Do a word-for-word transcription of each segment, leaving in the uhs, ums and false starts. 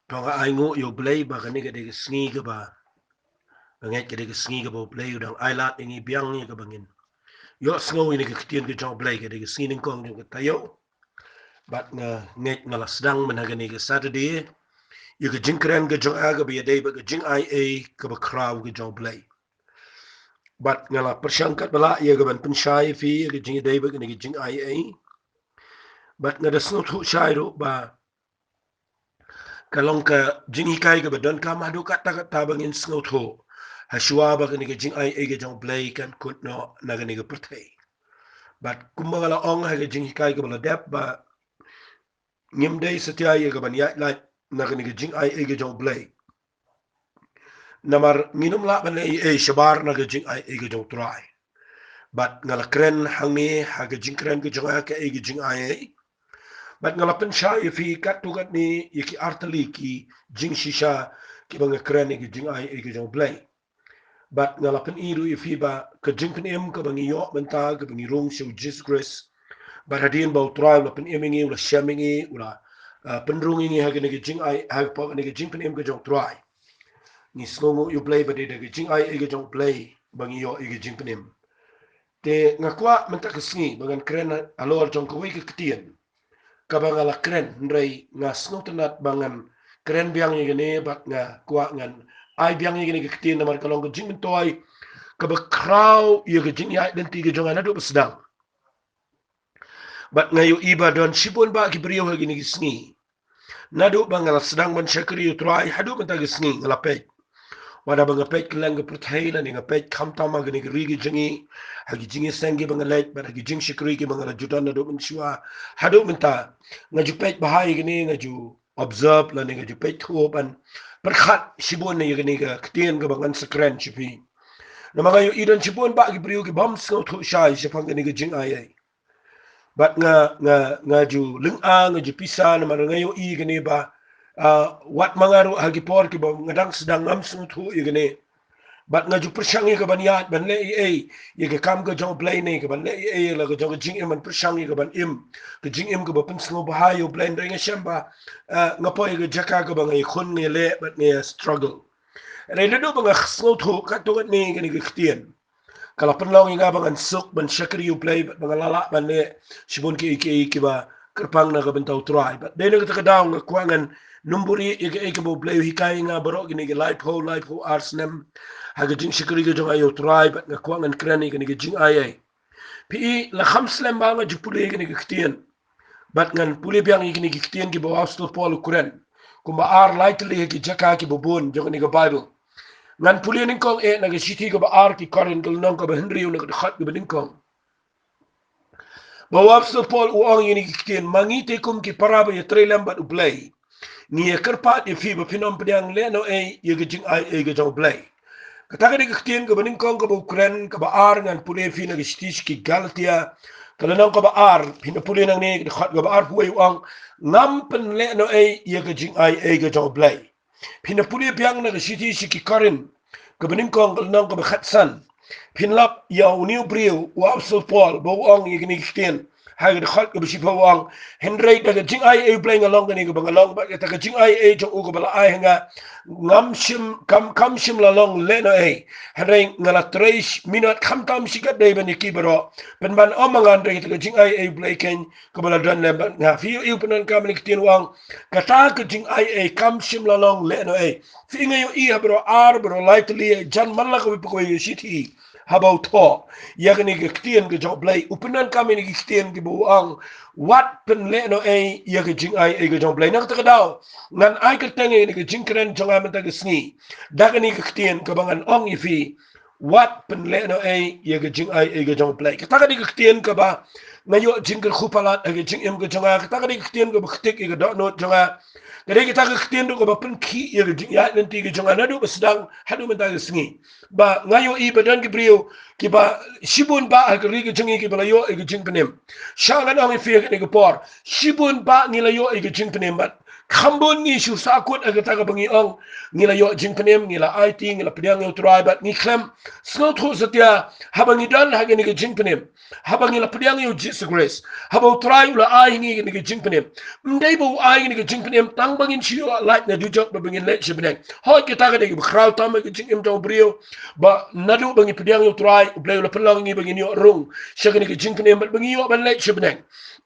Pynga ai nguh ïa U Blei ba kane ka dei ka sngi kaba, nga ngeit ka dei ka sngi kaba U Blei u dang ai lad ïa ngi biang ïa kaba ngin ïohsngew ïa kane ka ktien ka jong U Blei, ka dei ka sngi nyngkong jong ka taïew. Bad nga ngeit nga la sdang mynta kane ka Saturday ïa ka jingkren ka jong nga kaba ïadei bad ka jingai ei kaba khraw ka jong U Blei. Bad nga la pyrshang katba lah ïa kaban pynshai ïa phi ïa ka jingïadei bad kane ka jingai ei. Bad nga da sngewthuh shai ruh ba ka long ka jinghikai kaba donkam haduh katta katta ba ngin sngewthuh ha shuwa ba kane ka jingai ei ka jong U Blei kan kut noh na kane ka pyrthei. Bad kumba nga la ong ha ka jinghikai kaba la dep ba ngim dei satia ïa kaban ïaid lait na kane ka jingai ei ka jong U Blei. Namar ngin ym lah ban leh ei ei shabar na ka jingai ei ka jong U Trai. Bad nga la kren hangne ha ka jingkren ka jong nga kaei ka jingai ei. Bad nga la pynshai ïa phi katto katne ïa ki artylli ki jingshisha kiba nga kren ïa ka jingai ei ka jong U Blei. Bad nga la pyni ruh ïa phi ba ka jingpynim kaba ngi ïoh mynta kaba ngi rung sha U Jisu Khrist. Bad hadien ba U Trai u la pynim ïa ngi, u la shem ïa ngi, u la, ah, pynrung ïa ngi ha kane ka jingai, ha kane ka jingpynim ka jong U Trai, ngi sngewnguh ïa U Blei ba dei da ka jingai ei ka jong U Blei ba ngi ïoh ïa ka jingpynim. Te nga kwah mynta ka sngi ba ngan kren halor jong kawei ka ktien kaba nga la kren, hynrei nga sngewtynnat ba ngan kren biang ïa kane bad nga kwah ngan ai biang ïa kane ka ktien namar ka long ka jingmyntoi kaba khraw ïa ka jingïaid lynti ka jong nga naduh ba sdang. Bad nga ïohi ba don shibun bah ki briew ha kine ki sngi, naduh ba nga la sdang ban shakri ïa U Trai haduh mynta ka sngi, nga la peit. Wat haba nga peit kylleng ka pyrthei lane nga peit khamtam ha kane ka ri ka jong ngi, ha ki jingïaseng kiba nga leit bad ha ki jingshakri kiba nga la ju don naduh mynshuwa haduh mynta, nga ju peit bha ïa kane, nga ju observe lane nga ju peit thuh ban pyrkhat shibun ïa kane ka ktien kaba ngan sa kren sha phi. Namar nga ïohi don shibun bah ki briew ki bym sngewthuh shai shaphang kane ka jingai ei. Bad nga, nga, nga ju lynga, nga ju pisa namar nga ïohi kane ba, ah, wat ma nga ruh ha ki por kiba nga dang sdang ngam sngewthuh ïa kane. Bad nga ju pyrshang ïa kaban ïaid ban leh ei ei ïa ka kam ka jong U Blei ne kaban leh ei ei la ka jong ka jingim, ban pyrshang ïa kaban im ka jingim kaba pynsngewbha ïa U Blei, hynrei nga shem ba, ah, nga poi ïa ka jaka kaba nga ïakhun, nga ïaleh bad nga ïa struggle. Hynrei naduh ba nga sngewthuh katto katne kane ka ktien, ka la pynlong ïa nga ba ngan suk ban shakri ïa U Blei bad ba nga la lah ban leh shibun kiei kiei kiba kyrpang na ka bynta U Trai. Bad dei na kata ka daw nga kwah ngan nym buhrieh ïa kaei kaba U Blei u hikai ïa nga baroh kine ki laiphew, laiphew ar snem ha ka jingshakri ka jong nga ïa U Trai, bad nga kwah ngan kren ïa kane ka jingai ei. Phi i, la kham slem ba nga ju pule ïa kane ka ktien. Bad ngan pule biang ïa kine ki ktien kiba u Apostol Paul u kren kumba ar lai tylli ha ki jaka kiba bun jong kane ka Baibl. Ngan pule nyngkong eh na ka shithi kaba ar ki Korinth, ka lynnong kaba hynriew, na ka dkhot kaba nyngkong. Ba u Apostol Paul u ong ïa kine ki ktien: Ma ngi te kum ki para ba ïatrei lem bad U Blei, ngi ïa kyrpad ïa phi ba phin ym pdiang lehnohei ïa ka jingai ei ka jong U Blei. Kata ka dei ka ktien kaba nyngkong kaba u kren. Kaba ar ngan pule ïa phi na ka shithi sha ki Galatia, ka lynnong kaba ar, phin da pule nangne ka dkhot kaba arphew wei, u ong: Ngam pynlehnohei ïa ka jingai ei ka jong U Blei. Phin da pule biang na ka shithi sha ki Korinth kaba nyngkong, ka lynnong kaba khatsan. Phin lap ïa une u briew, u Apostol Paul, ba u ong ïa kine ki ktien ha ka dkhot kaba shiphew, u ong: Hynrei da ka jingai ei U Blei nga long kane kaba nga long, bad kata ka jingai ei jong u kaba la ai ha nga, ngam shym, kam, kam shym la long lehnohei. Hynrei nga la trei minot khamtam shi katdei ban ïa ki baroh, pynban ym ma nga, hynrei kata ka jingai ei U Blei keiñ kaba la don lem bad nga. Phi ïohi, u pyndonkam ïa kane ka ktien, u ong: Kata ka jingai ei kam shym la long lehnohei. Phi i, nga ïohi ha baroh ar, baroh lai tylli, jan man la kawei pa kawei ka shithi, haba u thoh ïa kane ka ktien ka jong U Blei, u pyndonkam ïa kine ki ktien kiba u ong: Wat pynlehnohei ïa ka jingai ei ka jong U Blei. Na kata ka daw ngan ai kyrteng ïa kane ka jingkren jong nga mynta ka sngi da kane ka ktien kaba ngan ong ïa phi: Wat pynlehnohei ïa ka jingai ei ka jong U Blei. Kata ka dei ka ktien kaba nga ïoh jingkyrkhu palat ha ka jingim ka jong nga. Kata ka dei ka ktien kaba ktik ïa ka dohnud jong nga. Ka dei kata ka ktien ruh kaba pynkhih ïa ka jingïaid lynti ka jong nga naduh ba sdang haduh mynta ka sngi. Ba nga ïohi ba don ki briew kiba shibun bah ha ka ri ka jong ngi kiba la ïoh ïa ka jingpynim. Sha ngan ong ïa phi ha kane ka por, shibun bah ngi la ïoh ïa ka jingpynim, bad kham bun ngi shu sahkut ha kata kaba ngi ong ngi la ïoh jingpynim, ngi la aiti, ngi la pdiang ïa U Trai bad ngi khlem sngewthuh satia haba ngi don ha kane ka jingpynim, haba ngi la pdiang ïa U Jisu Jisu Khrist. Haba u Trai u la ai ngi kane ka jingpynim, ym dei ba u ai ngi kane ka jingpynim tang ba ngin shu ïoh lait na dujok bad ba ngin leit sha bneng. Hooid, kata ka dei kaba khraw tam ha ka jingim jong u briew, ba naduh ba ngi pdiang ïa u Trai, u Blei u la pynlong ïa ngi ba ngin ïoh rung sha kane ka jingpynim bad ba ngin ïoh ban leit sha bneng.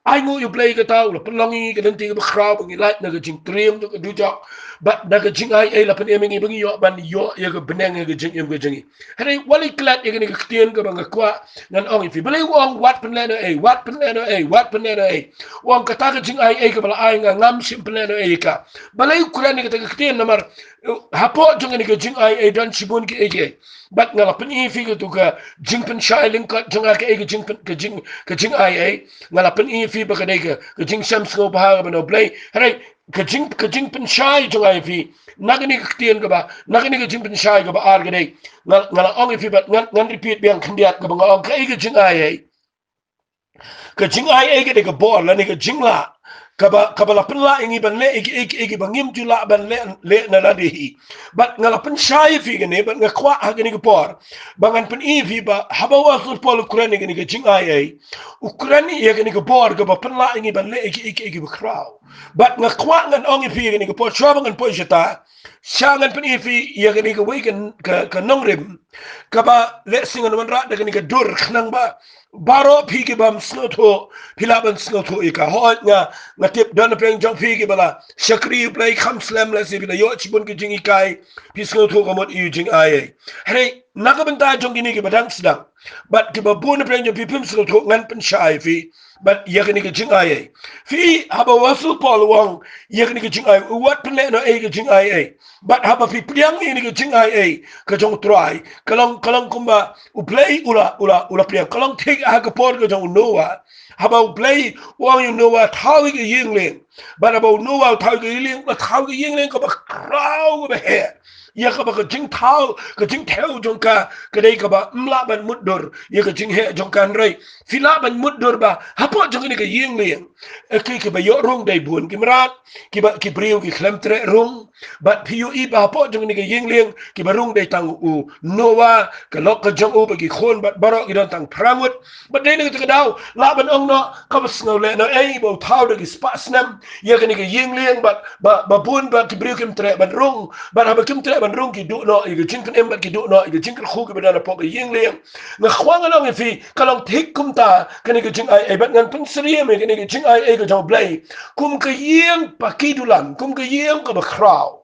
Ai nguh ïa u Blei, kata u la pynlong ïa ngi ka lynti kaba khraw ba ngin lait na ka jingtriem jong ka dujok, bad na ka jingai ei la pynim ïa ngi ba ngin ïoh ban ïoh ïa ka bneng ha ka jingim ka jong ngi. Hynrei wat leit klet ïa kane ka ktien kaba nga kwah ngan ong ïa phi. Balei u ong wat pynlehnoh ei, wat pynlehnoh ei, wat pynlehnoh ei? U ong kata ka jingai ei kaba la ai nga, ngam shym pynlehnoh ei ïa ka. Balei u kren ïa kata ka ktien? Namar, eh, hapoh jong kane ka jingai ei don shibun kiei kiei. Bad nga la pyni ïa phi katu ka jingpynshai lyngkot jong nga kaei ka jingpyn-, ka jing, ka jingai ei. Nga la pyni ïa phi ba ka dei ka, ka jingshem sngewbha kaba na u Blei. Hynrei ka jing, ka jingpynshai jong nga ïa phi na kane ka ktien kaba, na kane ka jingpynshai kaba ar ka dei, nga, nga la ong ïa phi bad ngan, ngan repeat biang khyndiat kaba nga ong kaei ka jingai ei. Ka jingai ei ka dei ka bor lane ka jinglah kaba, kaba la pynlah ïa ngi ban leh ïa ki, ïa ki, ïa kiba ngim ju lah ban leh, leh na lade hi. Bad nga la pynshai ïa phi kane, bad nga kwah ha kane ka por ba ngan pyni ïa phi ba haba u Apostol Paul u kren ïa kane ka jingai ei, u kren ïa kane ka bor kaba pynlah ïa ngi ban leh ïa ki, ïa ki, ïa kiba khraw. Bad nga kwah ngan ong ïa phi ïa kane ka por, shuwa ba ngan poi shata, sha ngan pyni ïa phi ïa kane kawei ka, ka, ka nongrim kaba lehse ngan wanrah da kane ka dur, khnang ba baroh phi kibym sngewthuh phi lah ban sngewthuh ïa ka. Hooid, nga, nga tip don na pdeng jong phi kiba la shakri U Blei kham slem, lehse phi la ïoh shibun ki jinghikai, phi sngewthuh ka mut ïa u jingai ei. Hynrei na ka bynta jong kine kiba dang sdang bad kiba bun na pdeng jong phi phim sngewthuh, ngan pynshai ïa phi bad ïa kane ka jingai ei. Phi, haba u Apostol Paul u ong ïa kane ka jingai, u wat pynlehnoh ei ka jingai ei. Bad haba phi pdiang ïa kane ka jingai ei ka jong u Trai, ka long, ka long kumba U Blei u la, u la, u la pdiang. Ka long thik ha ka por ka jong u Noah. Haba U Blei u ong ïa u Noah thaw ïa ka ïing lieng. Bad haba u Noah u thaw ïa ka ïing lieng, u la thaw ïa ka ïing lieng kaba khraw kaba heh, ïa kaba ka jingthaw, ka jingthew jong ka ka dei kaba ym lah ban mutdur ïa ka jingheh jong ka. Hynrei phi lah ban mutdur ba hapoh jong kane ka ïing lieng, eh, ki, kiba ïoh rung dei bun ki mrad, kiba, ki briew ki khlem treh rung. Bad phi ïohi ba hapoh jong kane ka ïing lieng kiba rung dei tang u Noah, ka lok ka jong u bad ki khun bad baroh ki don tang phra ngut. Bad dei na kata ka daw lah ban ong noh kaba sngewlehnoh ei ba u thaw da ki spah snem ïa kane ka ïing lieng bad ba, ba bun ba ki briew kim treh ban rung. Bad haba kim treh ban rung ki duh noh ïa ka jingpynim bad ki duh noh ïa ka jingkyrkhu kiba don hapoh ka ïing lieng. Nga kwah ngan ong ïa phi, ka long thik kumta kane ka jingai ei, bad ngan pynsyriem ïa kane ka jingai ei ka jong U Blei kum ka ïing paki dulan, kum ka ïing kaba khraw.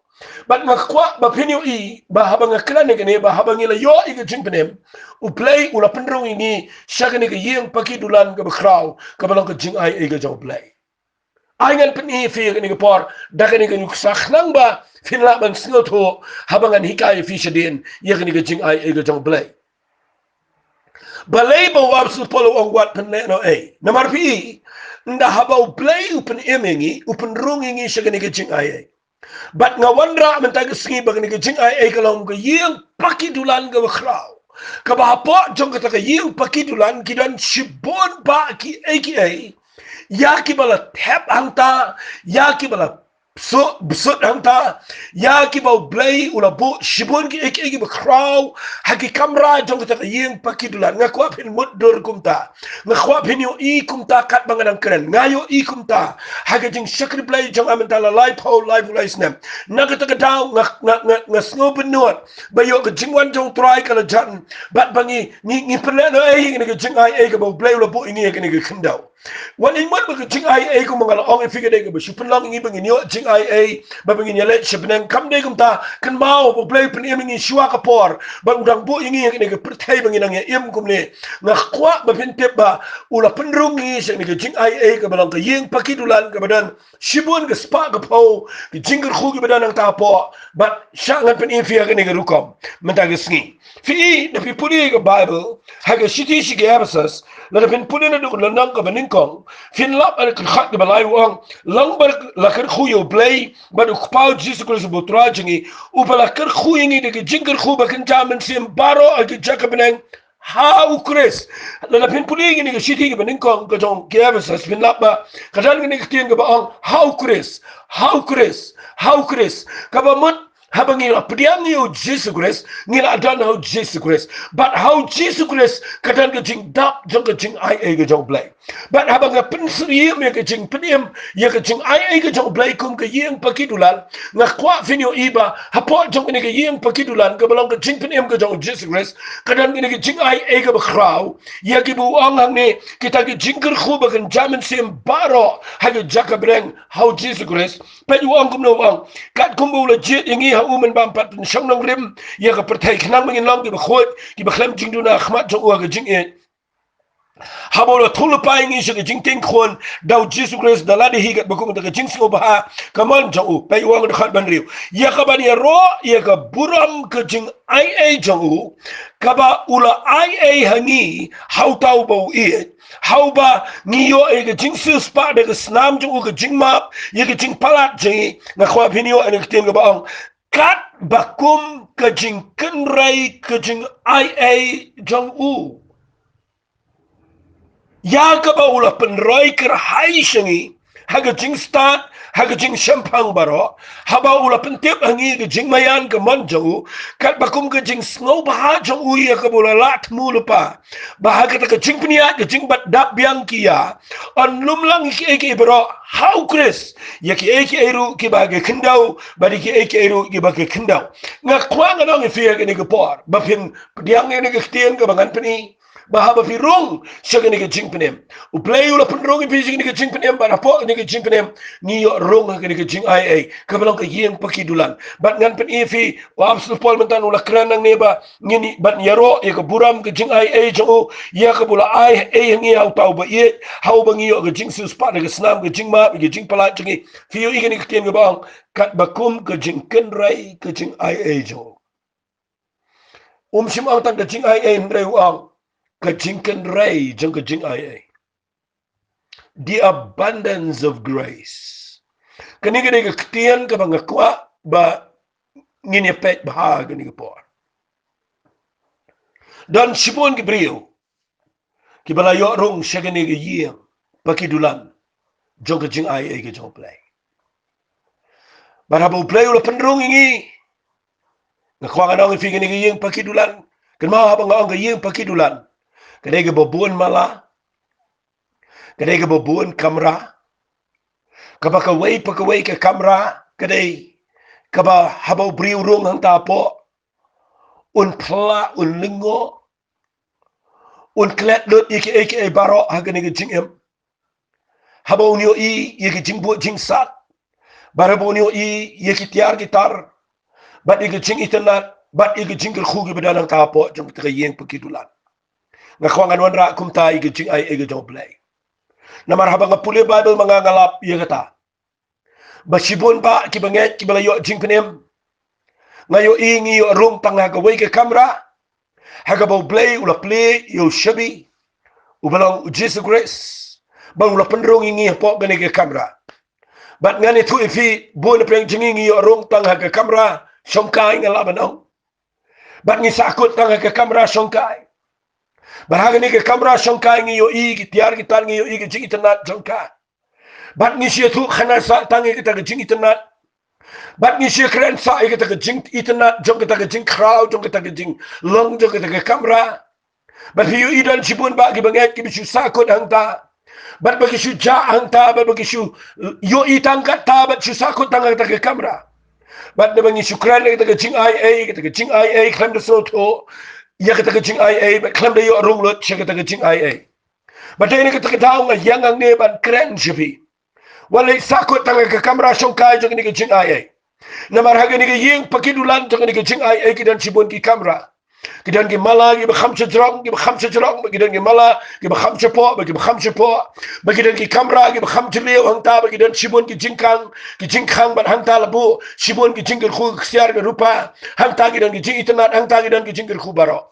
Bad nga kwah ba phin ïohi ba haba nga kren ïa kane, ba haba ngi la ïoh ïa ka jingpynim, U Blei u la pynrung ïa ngi sha kane ka ïing paki dulan kaba khraw, kaba long ka jingai ei ka jong U Blei. Ai ngan pyni ïa phi ïa kane ka por da kane ka nuksa khnang ba phin lah ban sngewthuh haba ngan hikai ïa phi shadien ïa kane ka jingai ei ka jong U Blei. Balei ba u Apostol Paul u ong wat pynlehnoh ei? Namar phi, ynda haba U Blei u pynim ïa ngi, u pynrung ïa ngi sha kane ka jingai ei. Bad nga wanrah mynta ka sngi ba kane ka jingai ei ka long ka ïing paki dulan kaba khraw, kaba hapoh jong kata ka ïing paki dulan ki don shibun bah kiei kiei, ïa kiba la thep hangta, ïa kiba la bsut, bsut hangta, ïa kiba U Blei u la buh shibun kiei kiei kiba khraw ha ki kamra jong kata ka ïing paki dulan. Nga kwah phin mutdur kumta. Nga kwah phin ïohi kumta katba nga dang kren. Nga ïohi kumta ha ka jingshakri Blei jong nga mynta la laiphew, laiphew lai snem. Na kata ka daw nga, nga, nga, nga sngew bynnud ba ïoh ka jingwan jong U Trai ka la jan, bad ba ngi, ngi, ngi pynlehnoh ei ïa kane ka jingai ei kaba U Blei u la buh ïa ngi ha kane ka khyndew. Wat ïa mut ba ka jingai ei kumba nga la ong ïa phi ka dei kaba shu pynlong ïa ngi ba ngin ïoh jingai ei, ba, ba ngin ïaleit sha bneng. Kam dei kumta. Kynmaw ba U Blei u pynim ïa ngi shuwa ka por, bad u dang buh ïa ngi ha kane ka pyrthei ba ngin nang ïa im kumne. Nga kwah ba phin tip ba u la pynrung ïa ngi sha kane ka jingai ei kaba long ka ïing paki dulan kaba don shibun ka spah ka phew ka jingkyrkhu kiba don hangta hapoh. Bad sha ngan pyni ïa phi ha kane ka rukom mynta ka sngi. Phi i, lada phi pule ka Baibl ha ka shithi sha ki Ephesos, lada phin pule naduh ka lynnong kaba nyngkong, phin lap ha ka dkhot kaba lai, u ong, long ba la kyrkhu ïa U Blei bad U Kpa U Jisu Khrist uba U Trai jong ngi, uba la kyrkhu ïa ngi da ka jingkyrkhu ba kynja mynsiem baroh ha ki jaka bneng ha U Khrist. Lada phin pule ïa kane ka shithi kaba nyngkong ka jong ki Ephesos, phin lap ba ka don kane ka ktien kaba ong ha U Khrist, ha U Khrist, ha U Khrist. Kaba mut Haba ngi la pdiang ïa u Jisu Khrist, ngi la don ha u Jisu Khrist. Bad ha u Jisu Khrist ka don ka jingdap jong ka jingai ei ka jong u Blei. Bad haba nga pynsyriem ïa ka jingpynim ïa ka jingai ei ka jong u Blei kum ka ïing paki dulan, nga kwah phin ïohi ba hapoh jong kane ka ïing paki dulan kaba long ka jingpynim ka jong u Jisu Khrist, ka don kane ka jingai ei kaba khraw ïa kiba u ong hangne, kita ki jingkyrkhu ba kynja mynsiem baroh ha ka jaka bneng ha u Jisu Khrist. Peit u ong kumno u ong: Katkum ba u la jied ïa ngi ha u mynba ym pat pynshong nongrim ïa ka pyrthei, khnang ba ngin long kiba khuid, kiba khlem jingduna ha khmat jong u ha ka jingïeit. Haba u la thung lypa ïa ngi sha ka jingtieng khun da u Jisu Khrist, da lade hi katba kum kata ka jingsngewbha ka mon jong u. Peit u ong dkhot ba hynriew: Ïa kaban ïaroh ïa ka burom ka jingai ei jong u, kaba u la ai ei ha ngi ha uta uba u ïeit, ha uba ngi ïoh ïa ka jingsiewspah da ka snam jong u, ka jingmap, ïa ka jingpalat jong ngi. Nga kwah phin ïoh ïa ka ktien kaba ong: Katba kum ka jingkynrei ka jingai ei jong u, ïa kaba u la pynroi kyrhai sha ngi ha ka jingstad, ha ka jingshemphang baroh, haba u la pyntip ha ngi ka jingmaïan ka mon jong u, katba kum ka jingsngewbha jong u ïa kaba u la lah thmu lypa, ba ha kata ka jingpynïaid, ka jingbat dap biang ki ïa yn lum lang ïa kiei kiei baroh ha u Khrist, ïa kiei kiei ruh kiba ha ka khyndew bad ïa kiei kiei ruh kiba ha ka khyndew. Nga kwah ngan ong ïa phi ha kane ka por ba phin pdiang ïa kane ka ktien kaba ngan pyni, ba haba phi rung sha kane ka jingpynim, u Blei u la pynrung ïa phi sha kane ka jingpynim, bad hapoh kane ka jingpynim ngi ïoh rung ha kane ka jingai ei kaba long ka ïing paki dulan. Bad ngan pyni ïa phi, u Apostol Paul mynta u la kren nangne ba ngin ïa, ban ïaroh ïa ka burom ka jingai ei jong u, ïa kaba u la ai ei ha ngi ha uta uba ïeit, ha uba ngi ïoh ka jingsiewspah da ka snam, ka jingmap, ka jingpalat jong ngi. Phi ïohi kane ka ktien kaba ong: Katba kum ka jingkynrei ka jingai ei jong u. Um shym ong tang ka jingai ei, hynrei u ong ka jingkynrei jong ka jingai ei. The abundance of grace. Kane ka dei ka ktien kaba nga kwah ba ngin ïa peit bha kane ka por. Don shibun ki briew kiba la ïoh rung sha kane ka ïing paki dulan jong ka jingai ei ka jong u Blei. Bad haba u Blei u la pynrung ïa ngi, nga kwah ngan ong ïa phi, kane ka ïing paki dulan, kynmaw haba nga ong ka ïing paki dulan, ka dei kaba bun mala, ka dei kaba bun kamra, kaba kawei pa kawei ka kamra ka dei kaba haba u briew u rung hangta hapoh, un phla, un lyngngoh, un klet lut ïa kiei kiei baroh ha kane ka jingim. Haba un ïohi ïa ki jingbuh jingsat, bad haba un ïohi ïa ki tiar ki tar, bad ïa ki jingitynnad, bad ïa ki jingkyrkhu kiba don hangta hapoh jong kata ka ïing paki dulan. Nga kwah ngan wanrah kumta ïa ka jingai ei ka jong u Blei. Namar haba nga pule Baibl ma nga, nga lap ïa kata, ba shibun bah kiba ngeit kiba la ïoh jingpynim, nga ïohi ngi ïoh rung tang ha kawei ka kamra ha kaba u Blei u la plie ïa u shabi, uba long u Jisu Khrist, ba u la pynrung ïa ngi hapoh kane ka kamra. Bad ngan ïathuh ïa phi, bun na pdeng jong ngi ngi ïoh rung tang ha ka kamra shongkai, nga lah ban ong. Bad ngi sahkut tang ha ka kamra shongkai. Bad ha kane ka kamra shongkai ngi ïohi ki tiar ki tar, ngi ïohi ki jingitynnad jong ka. Bad ngi shu ïathuh khana sah tang ïa kata ka jingitynnad. Bad ngi shu ïakren sah ïa kata ka jingitynnad jong kata ka jingkhraw, jong kata ka jinglong, jong kata ka kamra. Bad phi ïohi don shibun bah kiba ngeit kiba shu sahkut hangta, bad ba ki shu jah hangta, bad ba ki shu ïohi tang katta, bad shu sahkut tang ha kata ka kamra. Bad naba ngi shu kren ïa kata ka jingai ei, kata ka jingai ei, khlem da sngewthuh ïa kata ka jingai ei, bad khlem da ïoh rung lut sha kata ka jingai ei. Bad dei na kata ka daw nga ïeng hangne ban kren sha phi. Wat leit sahkut tang ha ka kamra shongkai jong kane ka jingai ei. Namar ha kane ka ïing paki dulan jong kane ka jingai ei ki don shibun ki kamra. Ki don ki mala kiba kham shajrong, kiba kham shajrong, bad ki don ki mala kiba kham shapoh, bad kiba kham shapoh. Bad ki don ki kamra kiba kham jylliew hangta, bad ki don shibun ki jingkhang, ki jingkhang, bad hangta la buh shibun ki jingkyrkhu ka ksiar ka rupa. Hangta ki don ki jingitynnad, hangta ki don ki jingkyrkhu baroh.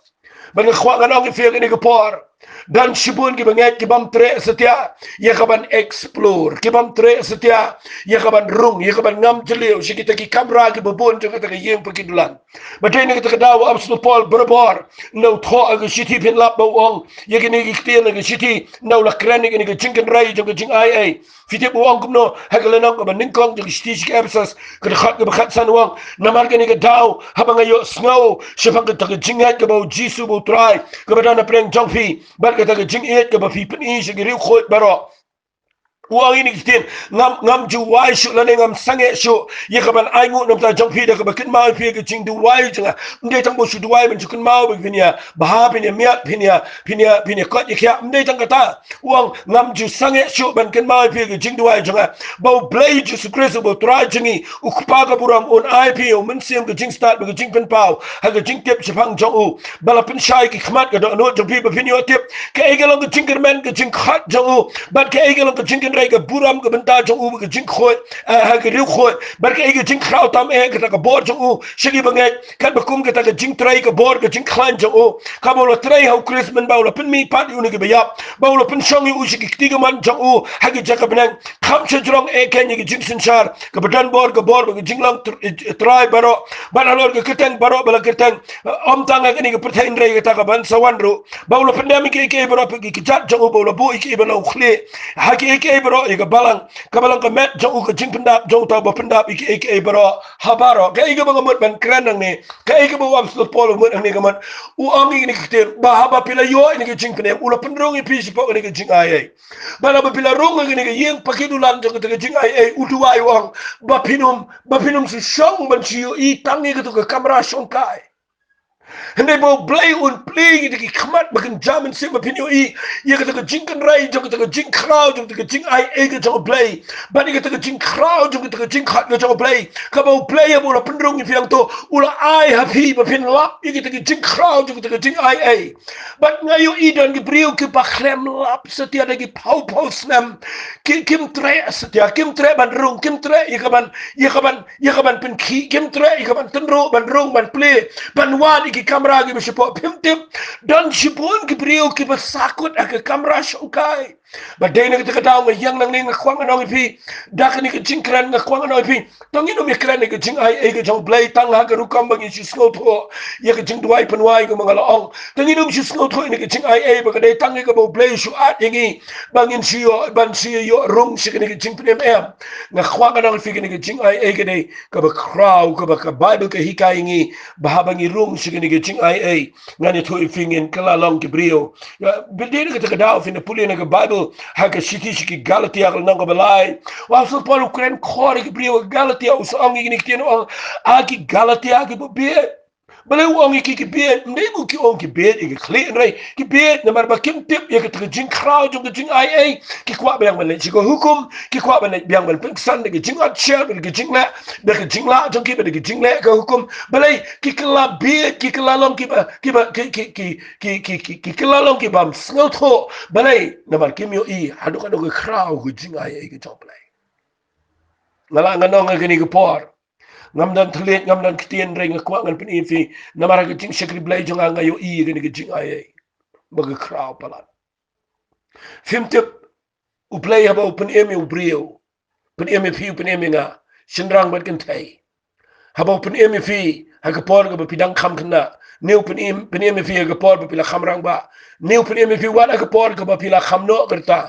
Bad nga kwah ngan ong ïa phi ha kane ka por, Don shibun kiba ngeit ki bym treh satia ïa ka ban explore, ki bym treh satia ïa ka ban rung, ïa ka ban ngam jylliew sha kita ki kamra kiba bun jong kata ka ïing pakidulan. Ba dei na kata ka daw u Apostol Paul barabor na u thoh ha ka shithi, phin lap ba u ong ïa kine ki ktien ha ka shithi, na u la kren ïa kine ki jingkynrei jong ka jingai ei. Phi tip u ong kumno ha ka lynnong kaba nyngkong jong ka shithi sha ki Ephesus, ka dkhot kaba khatsan, u ong: Namar kane ka daw, haba nga ïohsngew shaphang kata ka jingngeit kaba u Jisu uba u Trai, kaba don hapdeng jong phi, bad kata ka jingïeit kaba phi pyni sha ki riewkhuid baroh. U ong ïa kine ki ktien: Ngam, ngam ju wai shuh lane ngam sangeh shuh ïa ka ban ainguh na ka bynta jong phi da kaba kynmaw ïa phi ka jingduwai jong nga. Ym dei tang ba u shu duwai ban shu kynmaw ba phin ïa bha, phin ïa miat, phin ïa, phin ïa, phin ïa koit ïa khiah. Ym dei tang kata. U ong: Ngam ju sangeh shuh ban kynmaw ïa phi ka jingduwai jong nga, ba U Blei Jisu Khrist uba u Trai jong ngi, U Kpa ka burom, un ai ïa phi ïa U Mynsiem ka jingstad bad ka jingpynpaw ha ka jingtip shaphang jong u, ba la pynshai ïa ki khmat ka dohnud jong phi ba phin ïoh tip kaei ka long ka jingkyrmen ka jingkhot jong u, bad kaei ka long ka jingkynrei ka burom ka bynta jong u bad ka jingkhuid, eh, ha ki riewkhuid, bad kaei ka jingkhraw tam eh kata ka bor jong u sha ki bangeit, katba kum kata ka jingtrei ka bor ka jingkhlaiñ jong u, kaba u la trei ha U Khrist mynba u la pynmihpat ïa u na kiba ïap, ba u la pynshong ïa u sha ki kti kamon jong u ha ki jaka bneng, kham shajrong eh keiñ ïa ka jingsynshar kaba don bor ka bor bad ka jinglong tr-, eh, trai baroh, bad halor ka kyrteng baroh ba la kyrteng, eh, ym tang ha kane ka pyrthei hynrei kata ka ban sa wan ruh, ba u la pyndem ïa kiei kiei baroh ha ki kjat jong u, ba u la buh ïa kiei ba la u khlieh ha kiei kiei baroh ïa ka balang, kaba long ka met jong u, ka jingpyndap jong uta uba pyndap ïa kiei kiei baroh ha baroh. Kaei kaba nga mut ban kren hangne, kaei kaba u Apostol Paul u mut hangne, ka mut u ong ïa kine ki ktien, ba haba phi la ïoh ïa kine ki jingpynim, u la pynrung ïa phi shapoh kane ka jingai ei. Bad haba phi la rung ha kane ka ïing pakidulan jong kata ka jingai ei, u duwai, u ong ba phin ym, ba phin ym shu shong ban shu ïohi tang ïa kato ka kamra shongkai. Hynrei ba U Blei un plie ïa kita ki khmat ba kynja mynsiem ba phin ïohi ïa kata ka jingkynrei jong kata ka jingkhraw jong kata ka jingai ei ka jong U Blei, bad ïa kata ka jingkhraw jong kata ka jingkhot ka jong U Blei, kaba U Blei haba u la pynrung ïa phi hangto, u la ai ha phi ba phin lap ïa kata ka jingkhraw jong kata ka jingai ei. Bad nga ïohi don ki briew kiba khlem lap satia da ki phew phew snem, ki, kim treh satia, kim treh ban rung, kim treh ïa ka ban, ïa ka ban, ïa ka ban pynkhih, kim treh ïa ka ban tynruh, ban rung, ban plie, ban wad ïa ki kamra kiba shapoh. Phim tip, don shibun ki briew kiba sahkut ha ka kamra shongkai. Ba dei na kata ka daw nga ïeng nangne, nga kwah ngan ong ïa phi, da kane ka jingkren nga kwah ngan ong ïa phi, to ngin ym ïakren ïa ka jingai ei ka jong U Blei tang ha ka rukom ba ngin shu sngewthuh ïa ka jingduwai pynwai kumba nga la ong. To ngin ym shu sngewthuh ïa ka jingai ei ba ka dei tang ïa kaba U Blei u shu add ïa ngi ba ngin shu ïoh, ban shu ïoh rung sha kane ka jingpynim, em. Nga kwah ngan ong ïa phi, kane ka jingai ei ka dei kaba khraw, kaba ka Baibl ka hikai ïa ngi ba haba ngi rung sha kane ka jingai ei, ngan ïathuh ïa phi, ngin kylla long ki briew. Ïa, ba dei na kata ka daw phin pule na ka Baibl ha ka shithi sha ki Galatia ka lynnong kaba lai, u Apostol Paul u kren khor ïa ki briew ha Galatia, u sa ong ïa kine ki ktien, u ong: A ki Galatia kiba bieit. Balei u ong ïa ki ki bieit? Ym dei ba ki ong ki bieit ïa ki khlieh, hynrei ki bieit namar ba kim tip ïa kata ka jingkhraw jong ka jingai ei. Ki kwah biang ban leit sha ka hukum, ki kwah ban leit biang ban pynksan da ka jingotsher, da ka jingleh, da ka jinglah jong ki, da ka jingleh ka hukum. Balei ki kylla bieit, ki kylla long kiba, kiba, ki, ki, ki kylla long kibym sngewthuh? Balei? Namar kim ïohi haduh kaduh ka khraw ka jingai ei ka jong U Blei. Nga lah ngan ong ha kane ka por, ngam don thylliej, ngam don ktien, hynrei nga kwah ngan pyni ïa phi, namar ha ka jingshakri Blei jong nga, nga ïohi ïa kane ka jingai ei ba ka khraw palat. Phim tip, U Blei haba u pynim ïa u briew, pynim ïa phi, u pynim ïa nga, shynrang bad kynthei. Haba u pynim ïa phi ha ka por kaba phi dang kham khynnah, ne u pynim, pynim ïa phi ha ka por ba phi la kham rangbah, ne u pynim ïa phi wat ha ka por kaba phi la kham noh ka rta,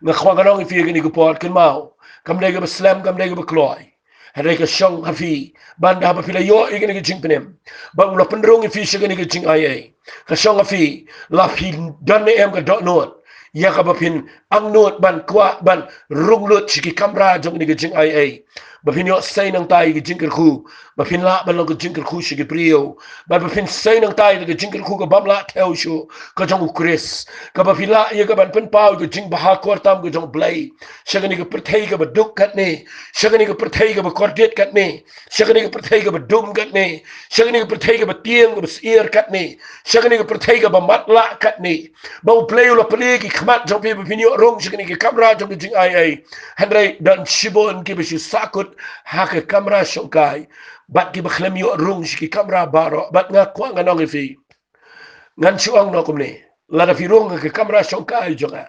nga kwah ngan ong ïa phi ha kane ka por, kynmaw, kam dei kaba slem, kam dei kaba kloi. Hynrei ka shong ha phi, ban da haba phi la ïoh ïa kane ka jingpynim, ba u la pynrung ïa phi sha kane ka jingai ei, ka shong ha phi, la phi don ne em ka dohnud ïa kaba phin angnud ban kwah ban rung lut sha ki kamra jong kane ka jingai ei, ba phin ïoh sei nangta ïa ka jingkyrkhu, ba phin lah ban long ka jingkyrkhu sha ki briew, ba, ba phin sei nangta ïa ka jingkyrkhu kabym lah thew shuh, ka jong U Khrist, kaba phi lah ïa ka ban pynpaw ïa ka jingbha kyrtam ka jong U Blei sha kane ka pyrthei kaba duk katne, sha kane ka pyrthei kaba kordit katne, sha kane ka pyrthei kaba dum katne, sha kane ka pyrthei kaba tieng kaba syier katne, sha kane ka pyrthei kaba matlah katne. Ba U Blei u la plie ki khmat jong phi ba phin ïoh rung sha kane ka kamra jong ka jingai ei. Hynrei don shibun kiba shu sahkut ha ka kamra shongkai, bad kiba khlem ïoh rung sha ki kamra baroh. Bad nga kwah ngan ong ïa phi, ngan shu ong noh kumne, Lada phi rung ha ka kamra shongkai jong nga,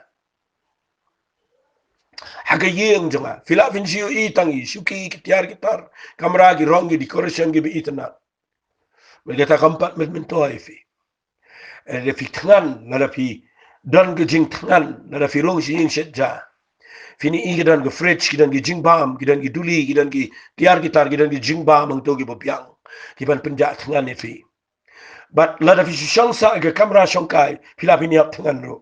ha ka ïing jong nga, phi lah phin shu ïohi tang i shuki, ki tiar, ki tar kamra, ki rong, ki decoration kiba itynnat. Bad kata kam pat mynta ïa phi. Lada phi thngan, lada phi don ka jingthngan, lada phi rung sha ïing sha ja, phin ïohi ki don ka fridge, ki don ki jingbam, ki don ki duli, ki don ki tiar, ki tar, ki don ki jingbam hangto kiba biang, kiban pynjah thngan ïa phi. Bad lada phi shu shong sah ha ka kamra shongkai, phi lah phin ïap thngan ruh.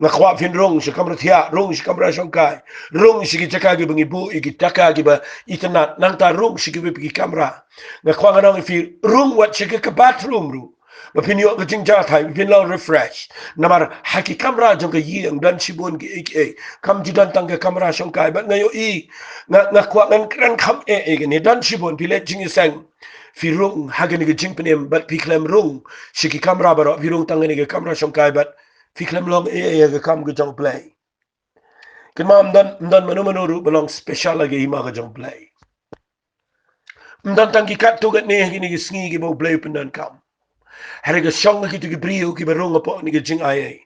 Nga kwah phin rung sha kamra thiah, rung sha kamra shongkai, rung sha ki jaka kiba ngi buh ïa ki taka kiba itynnat, nangta rung sha kiwei pat ki kamra. Nga kwah ngan ong ïa phi, rung wat sha ka, ka bathroom ruh, ba phin ïoh ka jingjia thaiñ, ba phin long refresh. Namar ha ki kamra jong ka ïing don shibun kiei kiei. Kam ju don tang ka kamra shongkai. Bad nga ïohi, nga, nga kwah ngan kren kham eh eh kane, don shibun, phi leit jingïaseng, phi rung ha kane ka jingpynim, bad phi khlem rung sha ki kamra baroh, phi rung tang kane ka kamra shongkai, bad phi khlem long eh eh ha ka kam ka jong U Blei. Kynmaw, ym don, ym don mano mano ruh ba long special ha ka hima ka jong U Blei. Ym don tang ki katto katne ha kine ki sngi kiba U Blei u pyndonkam. Hynrei ka shong ha kito ki briew kiba rung hapoh kane ka jingai ei.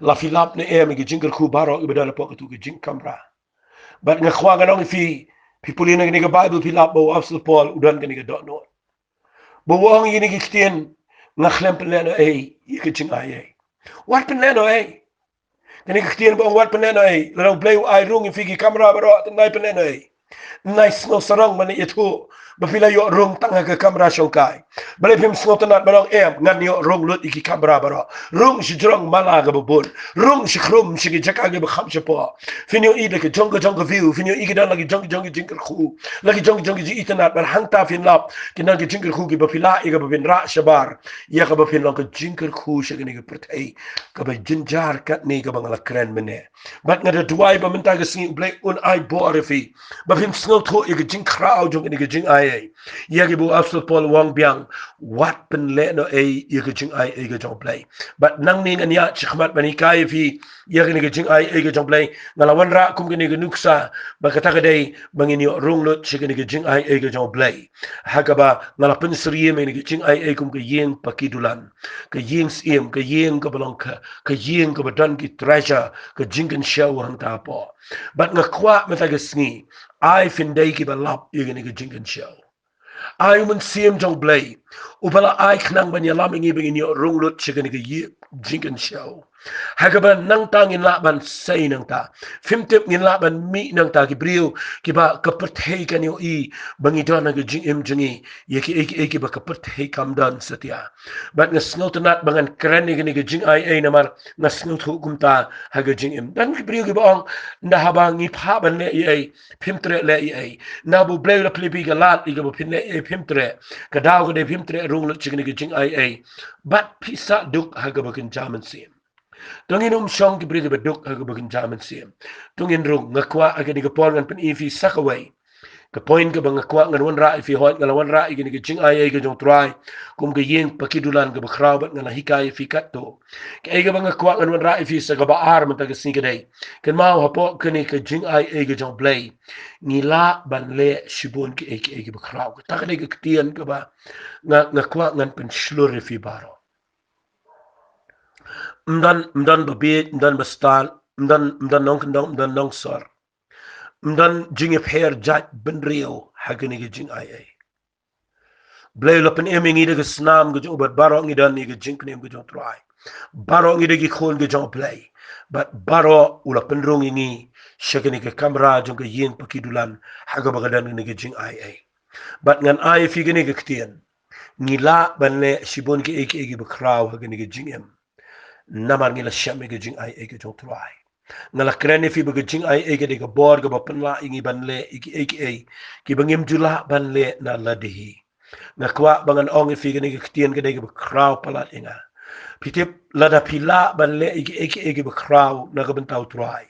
La phi lap ne em ïa ki jingkyrkhu baroh kiba don hapoh kato ka jingkamra. Bad nga kwah ngan ong ïa phi, phi pule na kane ka Baibl, phi lap ba u Apostol Paul u don kane ka dohnud ba u ong ïa kine ki ktien, nga khlem pynlehnohei ïa ka jingai ei. Wat pynlehnohei. Kane ka ktien ba ong wat pynlehnohei, lada U Blei u ai rung ïa phi ki kamra baroh, te nai pynlehnohei. Nai sngewsarong ban ïathuh ba phi la ïoh rung tang ha ka kamra shongkai. Balei phim sngewtynnat ban ong, em, ngan ïoh rung lut ïa ki kamra baroh. Rung sha jrong mala kaba bun. Rung sha khrum sha ki jaka kiba kham shapoh. Phin ïohi da ka jong ka jong ka view, phin ïohi ki don la ki jong ka jong ki jingkyrkhu, la ki jong ka jong ki jingitynnat, bad hangta phin lap ki don ki jingkyrkhu kiba phi lah ïa kaba phin rah shabar, ïa kaba phin long ka jingkyrkhu sha kane ka pyrthei kaba jynjar katne kaba nga la kren mynne. Bad nga da duwai ba mynta ka sngi U Blei un ai bor ïa phi ba phin sngewthuh ïa ka jingkhraw jong kane ka jingai ei. Ïa kaba u Apostol Paul u ong biang, wat pynlehnohei ïa ka jingai ei ka jong U Blei. Bad nangne ngan ïaid shakhmat ban hikai ïa phi ïa kane ka jingai ei ka jong U Blei. Nga la wanrah kum kane ka nuksa ba kata ka dei ba ngin ïoh rung lut sha kane ka jingai ei ka jong U Blei, ha kaba nga la pynsyriem ïa kane ka jingai ei kum ka ïing paki dulan, ka ïing syiem, ka ïing kaba long ka, ka ïing kaba don ki treasure, ka jingkynshew hangta hapoh. Bad nga kwah mynta ka sngi, ai phin dei kiba lap ïa kane ka jingkynshew. Ai u Mynsiem jong U Blei uba la ai khnang ban ïalam ïa ngi ba ngin ïoh rung lut sha kane ka ïing jingkynshew, ha kaba nangta ngin lah ban sei nangta. Phim tip, ngin lah ban mih nangta ki briew kiba ka pyrthei kan ïohi ba ngi don ha ka jingim jong ngi ïa kiei kiei kiba ka pyrthei kam don satia. Bad nga sngewtynnat ba ngan kren ïa kane ka jingai ei namar nga sngewthuh kumta ha ka jingim. Don ki briew kiba ong, nda haba ngi phah ban leh ïa ei, phim treh leh ïa ei. Naba U Blei u la plie phi ka lad ïa kaba phin leh ïa ei, phim treh. Ka daw ka dei phim treh rung lut sha kane ka jingai ei. Bad phi sah duk ha kaba kynja mynsiem. To ngin ym shong ki briew kiba duk ha kaba kynja mynsiem. To ngin rung. Nga kwah ha kane ka por ngan pyni ïa phi sa kawei ka point kaba nga kwah ngan wanrah ïa phi. Hooid, nga la wanrah ïa kane ka jingai ei ka jong U Trai kum ka ïing paki dulan kaba khraw, bad nga la hikai ïa phi katto. Kaei kaba nga kwah ngan wanrah ïa phi sa kaba ar mynta ka sngi ka dei, kynmaw, hapoh kane ka jingai ei ka jong U Blei ngi lah ban leh shibun kiei kiei kiba khraw. Kata ka dei ka ktien kaba nga, nga kwah ngan pynshlur ïa phi baroh. Ym don, ym don ba bieit, ym don ba stad, ym don, ym don nongkyndong, ym don nongsor. Ym don jingïapher jait bynriew ha kane ka jingai ei. Blei u la pynim ïa ngi da ka snam ka jong u, bad baroh ngi don ïa ka jingpynim ka jong U Trai. Baroh ngi da ki khun ka jong U Blei. Bad baroh u la pynrung ïa ngi sha kane ka kamra jong ka ïing paki dulan ha kaba ka don kane ka jingai ei. Bad ngan ai ïa phi kane ka ktien, ngi lah ban leh shibun kiei kiei kiba khraw ha kane ka jingim. Namar ngi la shem ïa ka jingai ei ka jong U Trai. Nga la kren ïa phi ba ka jingai ei ka dei ka bor kaba pynlah ïa ngi ban leh ïa kiei kiei kiba ngim ju lah ban leh na lade hi. Nga kwah ba ngan ong ïa phi kane ka ktien ka dei kaba khraw palat ïa nga. Phi tip, lada phi lah ban leh ïa kiei kiei kiba khraw na ka bynta U Trai,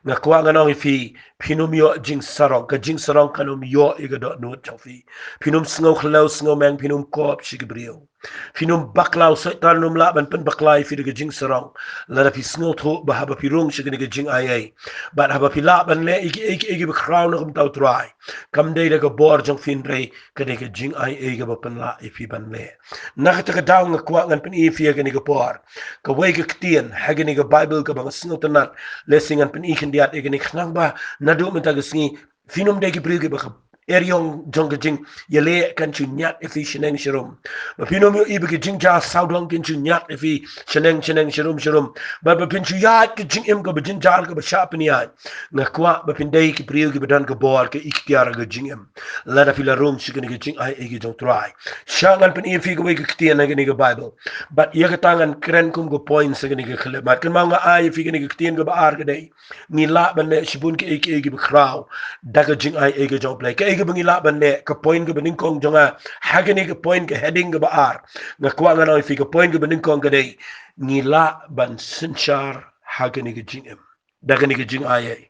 nga kwah ngan ong ïa phi, phin ym ïoh jingsarong, ka jingsarong kan ym ïoh ïa ka dohnud jong phi. Phin ym sngew khlaw sngew meng, phin ym kop sha ki briew. Phin ym bakla, u Soitan um lah ban pynbakla ïa phi da ka jingsarong lada phi sngewthuh ba haba phi rung sha kane ka jingai ei, bad haba phi lah ban leh ïa kiei kiei kiba khraw na ka bynta u Trai, kam dei da ka bor jong phi, hynrei ka dei ka jingai ei kaba pynlah ïa phi ban leh. Na kata ka daw nga kwah ngan pyni ïa phi ha kane ka por kawei ka ktien ha kane ka Baibl kaba nga sngewtynnat. Lehse ngan pyni khyndiat ïa kane, khnang ba naduh mynta ka sngi phin ym dei ki briew kiba ka eriong jong ka jingïaleh kan shu ñiad ïa phi shaneng sharum. Ba phin ym ïohi ba ki jingjia sawdong kin shu ñiad ïa phi shaneng shaneng, sharum sharum, bad ba phin shu ïaid ka jingim kaba jynjar kaba shah pynïaid. Nga kwah ba phin dei ki briew kiba don ka bor, ka iktiar ha ka jingim lada phi la rung sha kane ka jingai ei ka jong u Trai. Sha ngan pyni ïa phi kawei ka ktien ha kane ka Baibl, bad ïa kata ngan kren kum ka point sha kane ka khyllipmat. Kynmaw, nga ai ïa phi kane ka ktien kaba ar ka dei, ngi lah ban leh shibun kiei kiei kiba khraw da ka jingai ei ka jong u Blei. Kaei kaba ngi lah ban leh, ka point kaba nyngkong jong nga ha kane ka point, ka heading kaba ar, nga kwah ngan ong ïa phi ka point kaba nyngkong ka dei, ngi lah ban synshar ha kane ka jingim da kane ka jingai ei.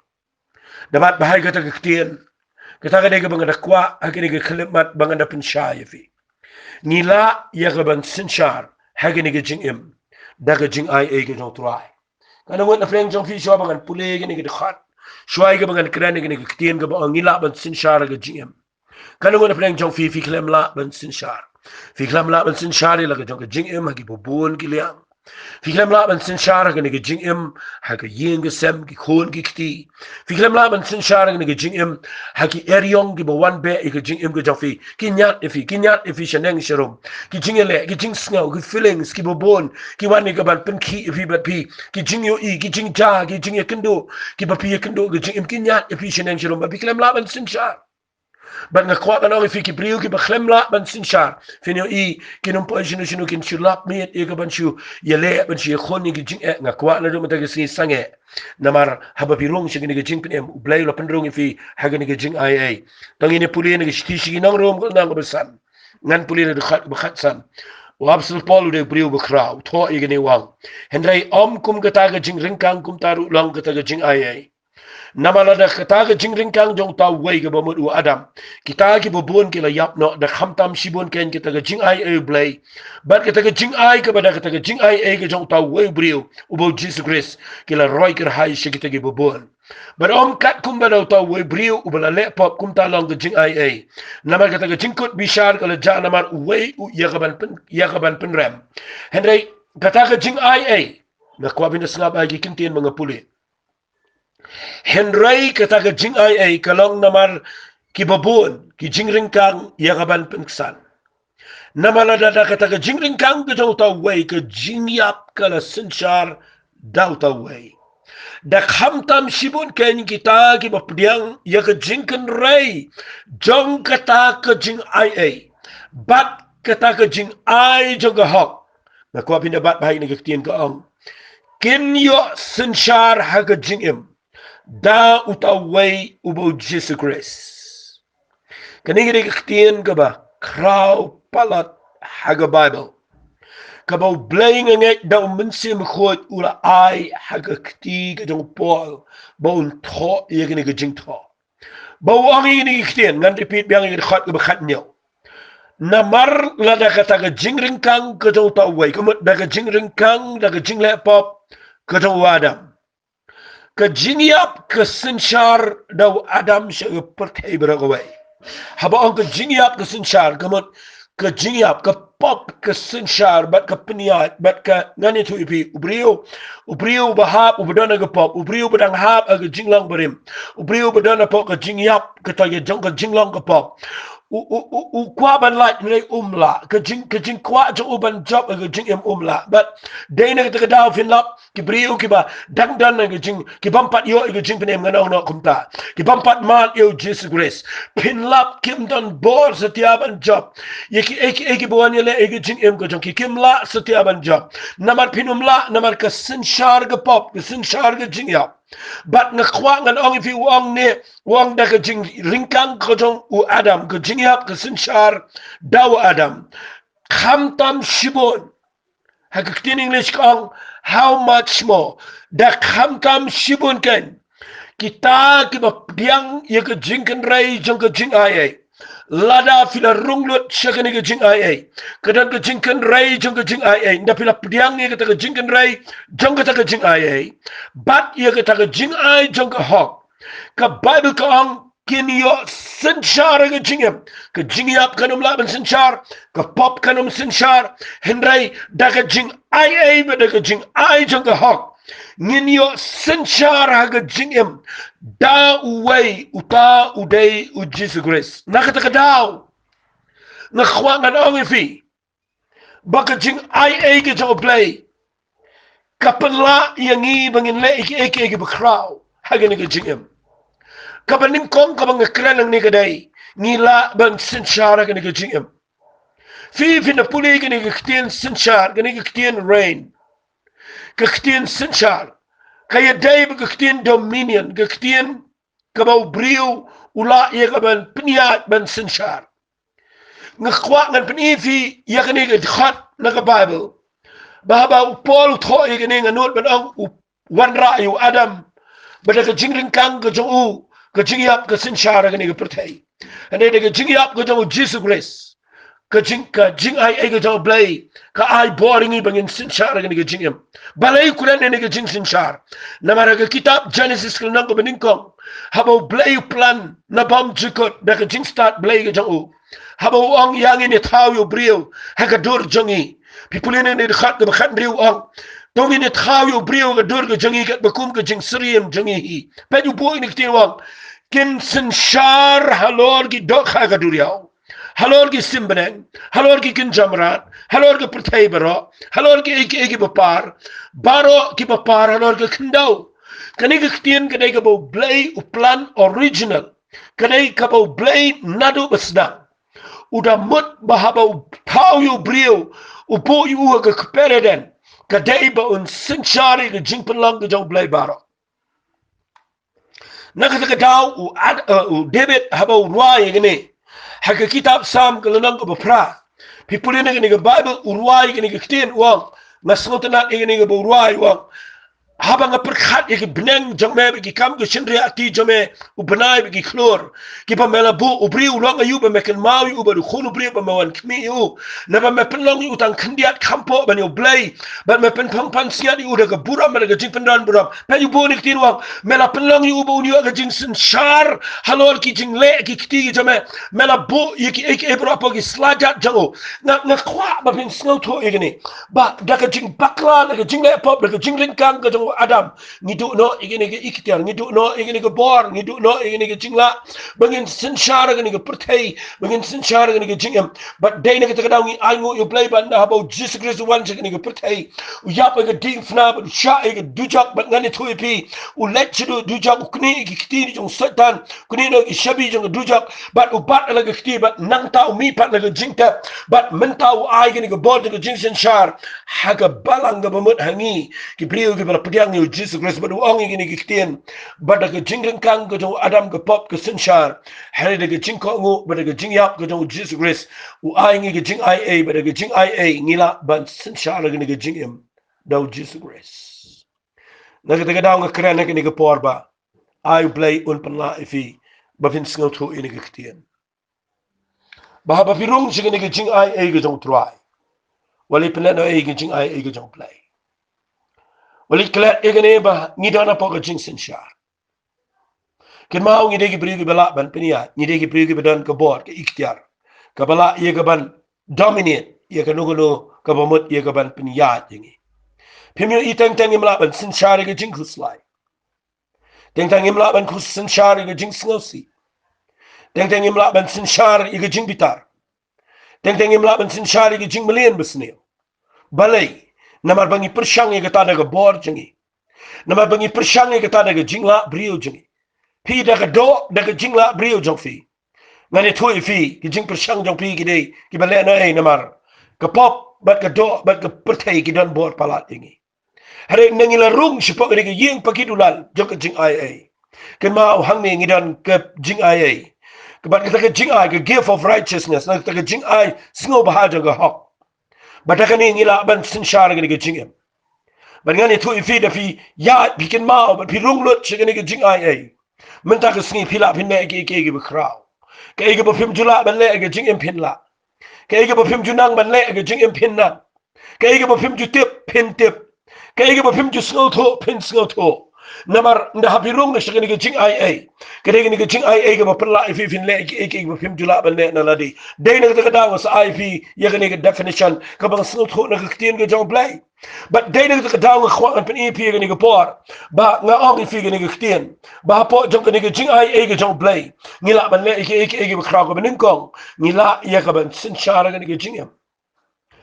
Namar ba ha kata ka ktien, kata ka dei kaba nga da kwah ha kane ka khyllipmat ba ngan da pynshai ïa phi. Ngi lah ïa ka ban synshar ha kane ka jingim da ka jingai ei ka jong u Trai. Katno ngut na pdeng jong phi shuwa ba ngan pule kane ka dkhot, shuwa ïa kaba ngan kren ïa kane ka ktien kaba ong ngi lah ban synshar ha ka jingim? Katno ngut na pdeng jong phi, phi khlem lah ban synshar? Phi khlem lah ban synshar ïa la ka jong ka jingim ha kiba bun ki liang. Phi khlem lah ban synshar ha kane ka jingim ha ka ïing ka sem, ki khun ki kti. Phi khlem lah ban synshar ha kane ka jingim ha ki eriong kiba wan beh ïa ka jingim ka jong phi. Ki ñiad ïa phi, ki ñiad ïa phi shaneng sharum. Ki jingïaleh, ki jingsngew, ki feelings kiba bun ki wan ïa ka ban pynkhih ïa phi bad phi. Ki jingïohi, ki jingjia, ki jingïakynduh kiba phi ïakynduh ha ka jingim, ki ñiad ïa phi shaneng sharum, ba phi khlem lah ban synshar. Bad nga kwah ban ong ïa phi, ki briew kiba khlem lah ban synshar, phin ïohi kin ym poi shano shano, kin shu lap miet ïa ka ban shu ïaleh, ban shu ïakhun ïa ki jingeh. Nga kwah naduh mynta ka sngi sangeh, namar haba phi rung sha kane ka jingpynim, u Blei u la pynrung ïa phi ha kane ka jingai ei. To ngin ïa pule na ka shithi sha ki nong Rom, ka lynnong kaba san. Ngan pule na ka dkhot kaba khatsan. U Apostol Paul u dei u briew ba khraw, u thoh ïa kane, u ong, hynrei ym kum kata ka jingryngkang, kumta ruh long kata ka jingai ei. Namar lada kata ka jingryngkang jong uta uwei, kaba mut u Adam, kita kiba bun ki la ïap noh, da khamtam shibun keiñ kata ka jingai ei u Blei bad kata ka jingai kaba da kata ka jingai ei ka jong uta uwei u briew, uba u Jisu Khrist, ki la roi kyrhai sha kita kiba bun. Bad ym katkum ba da uta uwei u briew uba la leh pop, kumta long ka jingai ei. Namar kata ka jingkut bishar ka la jia namar uwei u ïa ka ban pyn-, ïa ka ban pynrem. Hynrei kata ka jingai ei, nga kwah phin da sngap ïa ki kyntien ba nga pule. Hynrei kata ka jingai ei ka long namar kiba bun ki jingryngkang ïa ka ban pynksan. Namar lada da kata ka jingryngkang ka jong uta uwei, ka jingïap ka la synshar da uta uwei. Da khamtam shibun keiñ kita kiba pdiang ïa ka jingkynrei jong kata ka jingai ei bad kata ka jingai jong ka hok. Nga kwah phin da bat bha ïa kane ka ktien, ka ong, kin ïoh synshar ha ka jingim da uta uwei, uba u Jisu Khrist. Kane ka dei ka ktien kaba khraw palat ha ka Baibl, kaba u Blei, nga ngeit da u Mynsiem Bakhuid, u la ai ha ka kti ka jong u Paul ba un thoh ïa kane ka jingthoh. Ba u ong ïa kane ka ktien, ngan repeat biang ïa ka dkhot kaba khathynñiew. Namar lada kata ka jingryngkang ka jong uta uwei, ka mut da ka jingryngkang, da ka jingleh pop ka jong u Adam, ka jingïap ka synshar da u Adam sha ka pyrthei baroh kawei. Haba ong ka jingïap ka synshar, ka mut ka jingïap, ka pop ka synshar bad ka pynïaid, bad ka, ngan ïathuh ïa phi, u briew, u briew uba hap, uba don ha ka pop, u briew uba dang hap ha ka jinglong barim, u briew uba don hapoh ka jingïap kata ka jong ka jinglong ka pop, u, u, u, u kwah ban lait, hynrei um lah. Ka jing, ka jingkwah jong u ban jop ha ka jingim um lah. Bad dei na kata ka daw phin lap, ki briew kiba dang don ha ka jing, ki bym pat ïoh ïa ka jingpynim, ngan ong noh kumta, ki bym pat mad ïa u Jisu Khrist, phin lap kim don bor satia ban jop ïa kiei kiei kiba wan ïaleh ïa ka jingim ka jong ki, kim lah satia ban jop. Namar phin ym lah, namar ka synshar ka pop, ka synshar ka jingïap. Bad nga kwah ngan ong ïa phi, u ong ne, u ong da ka jingryngkang ka jong u Adam, ka jingïap ka synshar da u Adam. Khamtam shibun. Ha ka ktien English ka ong, how much more? Da khamtam shibun keiñ kita kiba pdiang ïa ka jingkynrei jong ka jingai ei, Lada phi la rung lut sha kane ka jingaiei, ka don ka jingkynrei jong ka jingaiei. Nda phi la pdiang ïa kata ka jingkynrei jong kata ka jingaiei bad ïa kata ka jingai jong ka hok, ka Baibl ka ong kin ïoh synshar ha ka jingim. Ka jingïap kan ym lah ban synshar, ka pop kan ym synshar, hynrei da ka jingaiei bad da ka jingai jong ka hok ngin ïoh synshar ha ka jingim da uwei, uta u dei u Jisu Khrist. Na kata ka daw nga kwah ngan ong ïa phi ba ka jingaiei ka jong U Blei ka pynlah ïa ngi ba ngin leh ïa kiei kiei kiba khraw ha kane ka jingim. Kaba nyngkong kaba nga kren hangne ka dei ngi lah ban synshar ha kane ka jingim. Phi, phin da pule kane ka ktien synshar, kane ka ktien reign, ka ktien synshar ka ïadei bad ka ktien dominion, ka ktien kaba u briew u lah ïa ka ban pynïaid ban synshar. Nga kwah ngan pyni ïa phi ïa kane ka dkhot na ka Baibl ba haba u Paul u thoh ïa kane, nga nud ban ong u wanrah ïa u Adam ba da ka jingryngkang ka jong u ka jingïap ka synshar ha kane ka pyrthei. Hynrei da ka jingïap ka jong u Jisu Khrist, ka jing, ka jingaiei ka jong U Blei ka ai bor ïa ngi ba ngin synshar ha kane ka jingim. Balei u kren ïa kane ka jingsynshar? Namar ha ka kitab Genesis ka lynnong kaba nyngkong, haba U Blei u plan na bymjukut da ka jingstad Blei ka jong u, haba u ong ïa ngin ïa thaw ïa u briew ha ka dur jong ngi. Phi pule na kane ka dkhot kaba khathynriew, u ong to ngin ïa thaw ïa u briew ha ka dur ka jong ngi katba kum ka jingsyriem jong ngi hi. Peit, u buh ïa kane ka ktien, u ong kin synshar halor ki dohkha ka duriaw, halor ki sim bneng, halor ki kynja mrad, halor ka pyrthei baroh, halor kiei kiei kiba par, baroh kiba par halor ka khyndew. Kane ka ktien ka dei kaba U Blei u plan original, ka dei kaba U Blei naduh ba sdang u da mut ba haba u thaw ïa u briew, u buh ïa u ha ka kper Eden, ka dei ba un synshar ïa ka jingpynlong ka jong U Blei baroh. Na kata ka daw u Ad, eh, u David haba u rwai ïa kane ha ka kitab Salm ka lynnong kaba phra, phi pule na kane ka Baibl, u rwai ïa kane ka ktien, u ong, nga sngewtynnat ïa kane kaba u rwai, u ong haba nga pyrkhat ïa ki bneng jong me bad ki kam ka shynriahti jong me, u bnai bad ki khlur, kiba me la buh. U briew u long aïu ba me kynmaw ïa u, bad u khun u briew ba me wan khmih ïa u? Naba me pynlong ïa u tang khyndiat khampoh ban ïa U Blei, bad me pynphong pansngiat ïa u da ka burom bad da ka jingpyndonburom. Peit, u buh ïa kane ka ktien, u ong me la pynlong ïa u ba un ïoh ka jingsynshar halor ki jingleh ki kti ki jong me. Me la buh ïa kiei kiei baroh hapoh ki slajat jong u. Nga, nga kwah ba phin sngewthuh ïa kane ba da ka jingbakla, da ka jingleh pop, da ka jingryngkang ka jong u Adam, ngi duh noh ïa kane ka ikhtiar, ngi duh noh ïa kane ka bor, ngi duh noh ïa kane ka jinglah ba ngin synshar ha kane ka pyrthei, ba ngin synshar ha kane ka jingim. Bad dei na kata ka daw ngi ainguh ïa U Blei ba ynda haba u Jisu Khrist u wan sha kane ka pyrthei, u ïap ha ka diengphna bad u shah ïa ka dujok, bad ngan ïathuh ïa phi, u leit shaduh dujok, u knieh ïa ki kti jong u Soitan, u knieh noh ïa ki shabi jong ka dujok, bad u bat ha la ka kti, bad nangta u mihpat ha la ka jingtep, bad mynta u ai kane ka bor jong ka jingsynshar ha ka balang kaba mut ha ngi ki briew kiba la pdiang ïa u Jisu Khrist. Bad u ong ïa kine ki ktien, bad da ka jingryngkang ka jong u Adam ka pop ka synshar, hynrei da ka jingkohnguh bad da ka jingïap ka jong u Jisu Khrist, u ai ngi ka jingaiei, bad da ka jingaiei ngi lah ban synshar ha kane ka jingim da u Jisu Khrist. Na kata ka daw nga kren ha kane ka por ba ai U Blei un pynlah ïa phi ba phin sngewthuh ïa kine ki ktien. Ba haba phi rung sha kane ka jingaiei ka jong u Trai, wat leit pynlehnoh ïa ka jingaiei ka jong U Blei. Wat leit klet ïa kane ba ngi don hapoh ka jingsynshar. Kynmaw, ngi dei ki briew kiba lah ban pynïaid, ngi dei ki briew kiba don ka bor, ka ikhtiar, kaba lah ïa ka ban dominate ïa kano kano kaba mut ïa ka ban pynïaid ïa ngi. Phim ïohi, teng teng ngim lah ban synshar ïa ka jingkhuslai. Teng teng ngim lah ban khus synshar ïa ka jingsngewsih. Teng teng ngim lah ban synshar ïa ka jingbitar. Teng teng ngim lah ban synshar ïa ka jingmlien basniew. Balei? Namar ba ngi pyrshang ïa kata da ka bor jong ngi. Namar ba ngi pyrshang ïa kata da ka jinglah briew jong ngi. Phi, da ka doh, da ka jinglah briew jong phi, ngan ïathuh ïa phi, ki jingpyrshang jong phi ki dei kiba lehnohei, namar ka pop bad ka doh bad ka pyrthei ki don bor palat ïa ngi. Hynrei ngi la rung shapoh kane ka ïing paki dulan jong ka jingaiei. Kynmaw, hangne ngi don ka jingaiei, ka bad kata ka jingai, ka gift of righteousness, na kata ka jingai sngewbha jong ka hok. Bad da kane ngi lah ban synshar kane ka jingim. Bad ngan ïathuh ïa phi, da phi ïaid, phi kynmaw bad phi rung lut sha kane ka jingaiei, mynta ka sngi phi lah phin leh kiei kiei kiba khraw. Kaei kaba phim ju lah ban leh ha ka jingim phin lah. Kaei kaba phim ju nang ban leh ha ka jingim phin nang. Kaei kaba phim ju tip phin tip. Kaei kaba phim ju sngewthuh phin sngewthuh. Namar ynda haba phi rung sha kane ka jingai ei, ka dei kane ka jingai ei kaba pynlah ïa phi phin leh kaei kaei kaba phim ju lah ban leh na lade. Dei na kata ka daw nga sa ai ïa phi ïa kane ka definition kaba nga sngewthuh na ka ktien ka jong U Blei. Bad dei na kata ka daw nga kwah ngan pyni ïa phi ïa kane ka por ba nga ong ïa phi ïa kane ka ktien ba hapoh jong kane ka jingai ei ka jong U Blei ngi lah ban leh ïa kaei kaei kaba khraw. Kaba nyngkong, ngi lah ïa ka ban synshar ha kane ka jingim.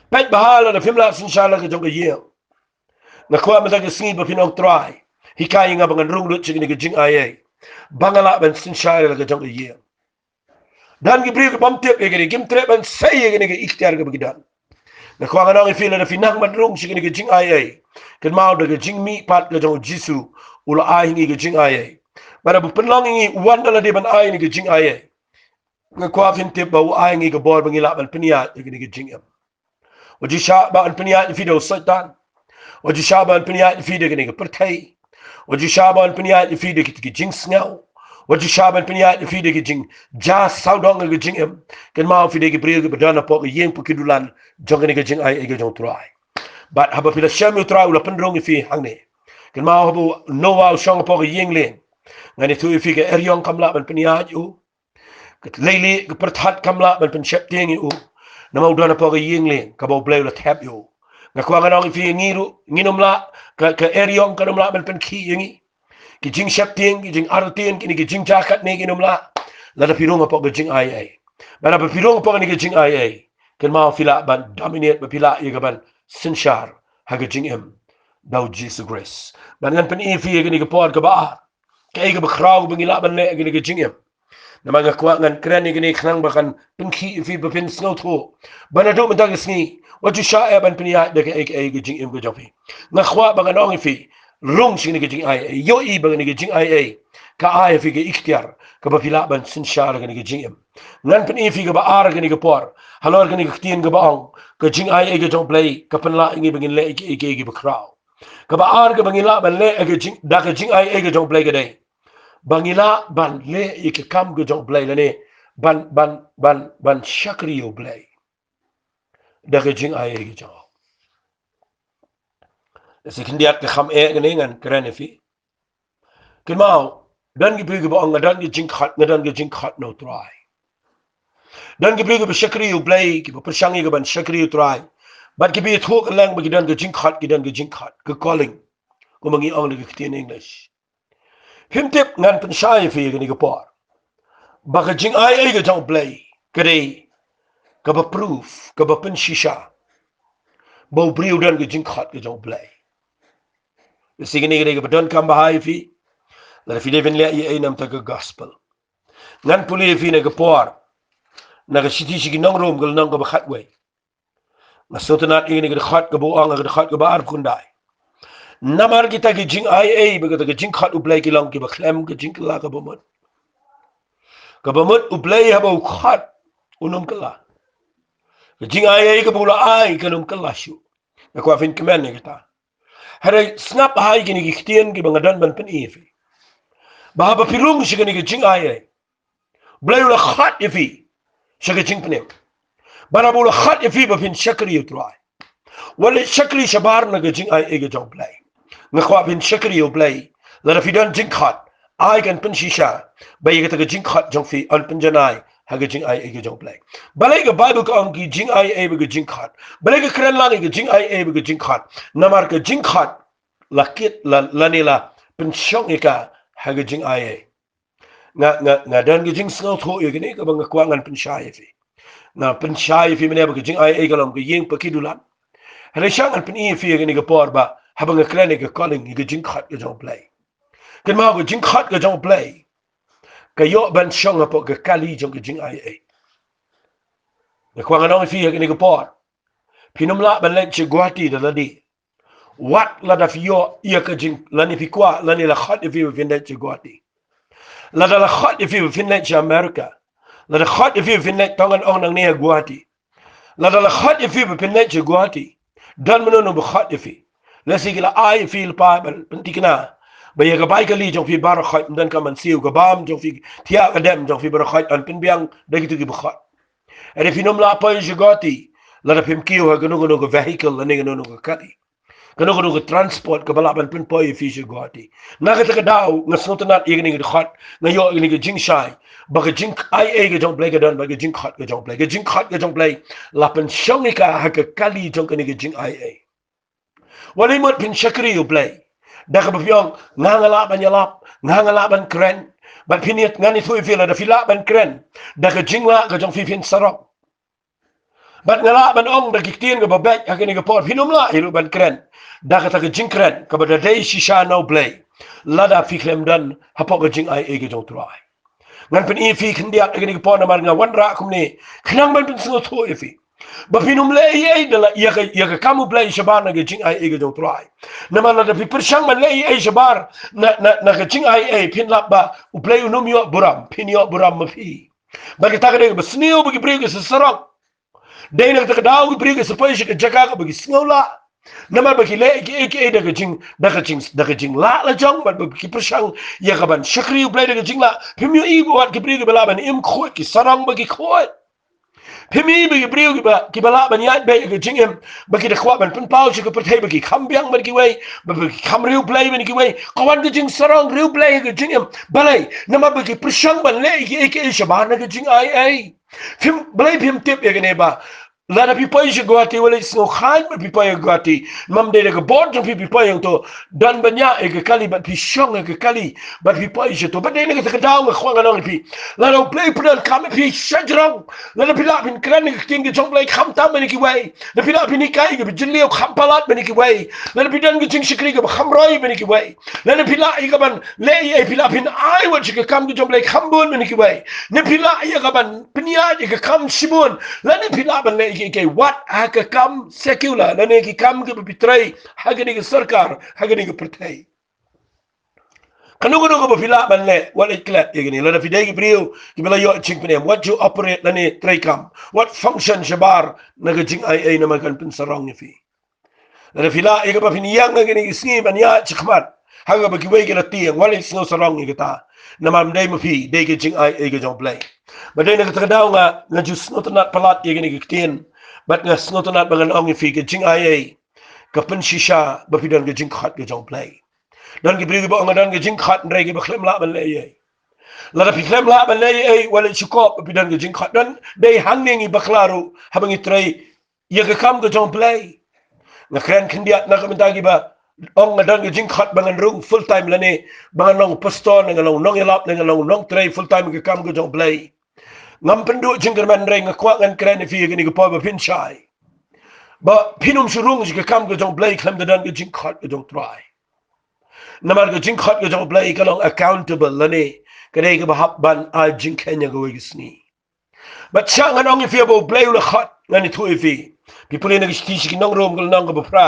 Peit bha, lada phim lah synshar ha ka jong ka ïing, nga kwah mynta ka sngi ba phin ong, Trai, hikai ïa nga ba ngan rung lut sha kane ka jingai ei ba nga lah ban synshar ha ka jong ka ïing. Don ki briew ki bym tip ïa kane, kim treh ban sei ïa kane ka iktiar kaba ki don. Nga kwah ngan ong ïa phi, lada phi nang ban rung sha kane ka jingai ei, kynmaw da ka jingmihpat ka jong U Jisu u la ai ha ngi ka jingai ei. Bad haba pynlong ïa ngi u wan da lade ban ai ïa ngi ka jingai ei, nga kwah phin tip ba u ai ïa ngi ka bor ba ngi lah ban pynïaid ïa kane ka jingim. Wat ju shah ban pynïaid ïa phi da u Soitan. Wat ju shah ban pynïaid ïa phi da kane ka pyrthei. Wat ju shah ban pynïaid ïa phi da ki, ki jingsngew. Wat ju shah ban pynïaid ïa phi da ki jingjia sawdong ha ka jingim. Kynmaw phi dei ki briew kiba don hapoh ka ïing poh ki dulan jong kane ka jingai ei ka jong U Trai. Bad haba phi la shem ïa U Trai u la pynrung ïa phi hangne. Kynmaw haba u Noah u shong hapoh ka ïing lieng, ngan ïathuh ïa phi, ka eriong kam lah ban pynïaid ïa u. Ka leilieh, ka pyrthat kam lah ban pynsheptieng ïa u. Namar u don hapoh ka ïing lieng kaba U Blei u la thep ïa u. Nga kwah ngan ong ïa phi, ngi ruh ngin ym lah, ka, ka eriong kan ym lah ban pynkhih ïa ngi. Ki jingsheptieng, ki jingartatien, kine ki jingjia katne kin ym lah lada phi rung hapoh ka jingai ei. Bad haba phi rung hapoh kane ka jingai ei, kynmaw phi lah ban dominate, ba phi lah ïa ka ban synshar ha ka jingim da U Jisu Khrist. Bad ngan pyni ïa phi ïa kane ka por kaba ar, kaei kaba khraw ba ngi lah ban leh ha kane ka jingim. Namar nga kwah ngan kren ïa kane khnang ba kan pynkhih ïa phi ba phin sngewthuh. Ba naduh mynta ka sngi wat ju shah eh ban pynïaid da kaei kaei ka jingim ka jong phi. Nga kwah ba ngan ong ïa phi, rung sha kane ka jingai ei, ïohi ba kane ka jingai ei ka ai ïa phi ka iktiar kaba phi lah ban synshar ha kane ka jingim. Ngan pyni ïa phi kaba ar ha kane ka por halor kane ka ktien kaba ong ka jingai ei ka jong U Blei ka pynlah ïa ngi ba ngin leh ïa kaei kaei kaba khraw. Kaba ar kaba ngi lah ban leh ha ka jing, da ka jingai ei ka jong U Blei ka dei ba ngi lah ban leh ïa ka kam ka jong U Blei lane ban, ban, ban, ban shakri ïa U Blei da ka jingai ei ka jong u. Lehse khyndiat ka kham eh kane, ngan kren ïa phi. Kynmaw, don ki briew kiba ong, nga don ka jingkhot, nga don ka jingkhot na U Trai. Don ki briew kiba shakri ïa U Blei, kiba pyrshang ïa ka ban shakri ïa U Trai. Bad kiba ïathuh kylleng ba ki don ka jingkhot, ki don ka jingkhot, ka calling, kumba ngi ong da ka ktien English. Phim tip, ngan pynshai ïa phi ïa kane ka por ba ka jingai ei ka jong U Blei ka dei kaba proof, kaba pynshisha ba u briew u don ka jingkhot ka jong U Blei. Lehse kane ka dei kaba donkam bha ïa phi lada phi dei ban leh ïa ei na bynta ka gospel. Ngan pule ïa phi na ka por na ka shithi sha ki nong Rom, ka lynnong kaba khatwei. Nga sngewtynnad ïa kane ka dkhot kaba ong, ka dkhot kaba arphew khyndai. Namar kita ki jingai ei bad kita ki jingkhot U Blei ki long kiba khlem ka jingkylla kaba mut. Kaba mut U Blei haba u khot un ym kylla. Ka jingai ei kaba u la ai kan ym kylla shuh. Nga kwah phin kmen ïa kata. Hynrei sngap bha ïa kine ki ktien kiba nga don ban pyni ïa phi. Ba haba phi rung sha kane ka jingai ei, Blei u la khot ïa phi sha ka jingpynim. Bad haba u la khot ïa phi ba phin shakri ïa U Trai, wat leit shakri shabar na ka jingai ei ka jong U Blei. Nga kwah phin shakri ïa U Blei. Lada phi don jingkhot, ai kan pynshisha ba ïa kata ka jingkhot jong phi yn pynjanai ha ka jingai ei ka jong U Blei. Balei ka Baibl ka ong ki jingai ei bad ka jingkhot? Balei ka kren lang ïa ka jingai ei bad ka jingkhot? Namar ka jingkhot la kit, la, lane la pynshong ïa ka ha ka jingai ei. Nga, nga, nga don ka jingsngewthuh ïa kane kaba nga kwah ngan pynshai ïa phi. Nga pynshai ïa phi mynne ba ka jingai ei ka long ka ïing poh ki dulan. Hynrei sha ngan pyni ïa phi ïa kane ka por ba haba nga kren ïa ka calling, ïa ka jingkhot ka jong U Blei. Kynmaw, ka jingkhot ka jong U Blei ka ïoh ban shong hapoh ka kali jong ka jingai ei. Nga kwah ngan ong ïa phi ïa kane ka por, phin ym lah ban leit sha Guwahati da lade. Wat lada phi ïoh ïa ka jing, lane phi kwah, lane la khot ïa phi ba phin leit sha Guwahati. Lada la khot ïa phi ba phin leit sha America. Lada khot ïa phi ba phin leit, to ngan ong nangne ha Guwahati. Lada la khot ïa phi ba phin leit sha Guwahati, don mano mano ba khot ïa phi. Lehse ki la ai ïa phi lypa ban pynthikna Ba ïa ka bai kali jong phi baroh khoit, ym don ka mynsiem, ka bam jong phi, thiah ka dem jong phi baroh khoit yn pynbiang da kitu kiba khot. Hynrei phin ym lah poi sha Guwahati lada phim kiew ha kano kano ka vehicle lane kano kano ka kali, kano kano ka transport kaba lah ban pynpoi ïa phi sha Guwahati. Na kata ka daw nga sngewtynnat ïa kane ka dkhot, nga ïoh ïa kane ka jingshai ba ka jingaiei ka jong U Blei ka don bad ka jingkhot ka jong U Blei. Ka jingkhot ka jong U Blei la pynshong ïa ka ha ka kali jong kane ka jingaiei. Wat leit mut phin shakri U Blei da kaba phi ong, nga, nga lah ban ïalap, nga, nga lah ban kren. Bad phin ïa, ngan ïathuh ïa phi, lada phi lah ban kren da ka jinglah ka jong phi, phin sarong. Bad nga lah ban ong da ki ktien kaba beit ha kane ka por, phin ym lah hi ruh ban kren da kata ka jingkren kaba da dei shisha na U Blei lada phi khlem don hapoh ka jingaiei ka jong U Trai. Ngan pyni ïa phi khyndiat ha kane ka por namar nga wanrah kumne khnang ban pynsngewthuh ïa phi ba phin ym leh ei ei da la ïa ka, ïa ka kam U Blei shabar na ka jingaiei ka jong U Trai. Namar lada phi pyrshang ban leh ei ei shabar na, na, na ka jingaiei, phin lap ba U Blei un ym ïoh burom, phin ïoh burom ma phi. Bad kata ka dei kaba sniew ba ki briew ki sa sarong. Dei na kata ka daw ki briew ki sa poi sha ka jaka kaba ki sngew lah. Namar ba ki leh kiei kiei da ka jing, da ka jing, da ka jinglah la jong, bad ba ki pyrshang ïa ka ban shakri U Blei da ka jinglah. Phim ïohi ba wat ki briew kiba lah ban im khuid ki sarong ba ki khuid. Phim ïohi ba ki briew kiba, kiba lah ban ïaid beit ïa ka jingim ba ki da kwah ban pynpaw sha ka pyrthei, ba ki kham biang bad kiwei, ba, ba ki kham riewblei bad kiwei. Ka wan ka jingsarong riewblei ha ka jingim. Balei? Namar ba ki pyrshang ban leh kiei kiei shabar na ka jingaiei. Phim, balei phim tip ïa kane ba lada phi poi sha Guwahati wat leit sngewkhlaiñ ba phi poi sha Guwahati. Ym dei da ka bor jong phi phi poi hangto, don bniah ïa ka kali bad phi shong ïa ka kali bad phi poi shato. Bad dei na kata ka daw nga kwah ngan ong ïa phi, lada U Blei u pyndonkam ïa phi, shajrong. Lada phi lah phin kren ïa ka ktien ka jong U Blei khamtam ban ïa kiwei, lada phi lah phin hikai ïa kiba jylliew kham palat ban ïa kiwei, lada phi don ka jingshakri kaba kham roi ban ïa kiwei, lada phi lah ïa ka ban leh ei ei, phi lah phin ai wat sha ka kam ka jong U Blei kham bun ban ïa kiwei, ne phi lah ïa ka ban pynïaid ïa ka kam shibun, lane phi lah ban leh ïa kiei kiei wat ha ka kam secular, lane ki kam kiba phi trei ha kane ka sorkar, ha kane ka pyrthei. Kano kano kaba phi lah ban leh, wat leit klet ïa kane. Lada phi dei ki briew kiba la ïoh jingpynim, wat ju operate lane trei kam, wat function shabar na ka jingaiei namar kan pynsarong ïa phi. Lada phi lah ïa kaba phin ïeng ha kine ki sngi ban ïaid shakhmat ha kaba kiwei ki la tieng, wat leit sngewsarong ïa kata. Namar ym dei ma phi, dei ka jingaiei ka jong U Blei. Bad dei na kata ka daw nga, nga ju sngewtynnat palat ïa kine ki ktien. Bad nga sngewtynnat ba ngan ong ïa phi, ka jingaiei ka pynshisha ba phi don ka jingkhot ka jong U Blei. Don ki briew kiba ong nga don ka jingkhot hynrei kiba khlem lah ban leh ei ei. Lada phi khlem lah ban leh ei ei, wat leit shu kop ba phi don ka jingkhot. Don, dei hangne ngi bakla ruh haba ngi trei ïa ka kam ka jong U Blei. Nga kren khyndiat na ka bynta kiba ong nga don ka jingkhot ba ngan rung full time lane ba ngan long pastor, ne ngan long nongïalap, ne ngan long nongtrei full time ïa ka kam ka jong U Blei. Ngam pynduh jingkyrmen hynrei nga kwah ngan kren ïa phi ha kane ka por ba phin shai ba phin ym shu rung sha ka kam ka jong U Blei khlem da don ka jingkhot ka jong U Trai. Namar ka jingkhot ka jong U Blei ka long accountable lane ka dei kaba hap ban ai jingkheiñ ha kawei ka sngi. Bad sha ngan ong ïa phi ba U Blei u la khot, ngan ïathuh ïa phi. Phi pule na ka shithi sha ki nong Rom ka lynnong kaba phra.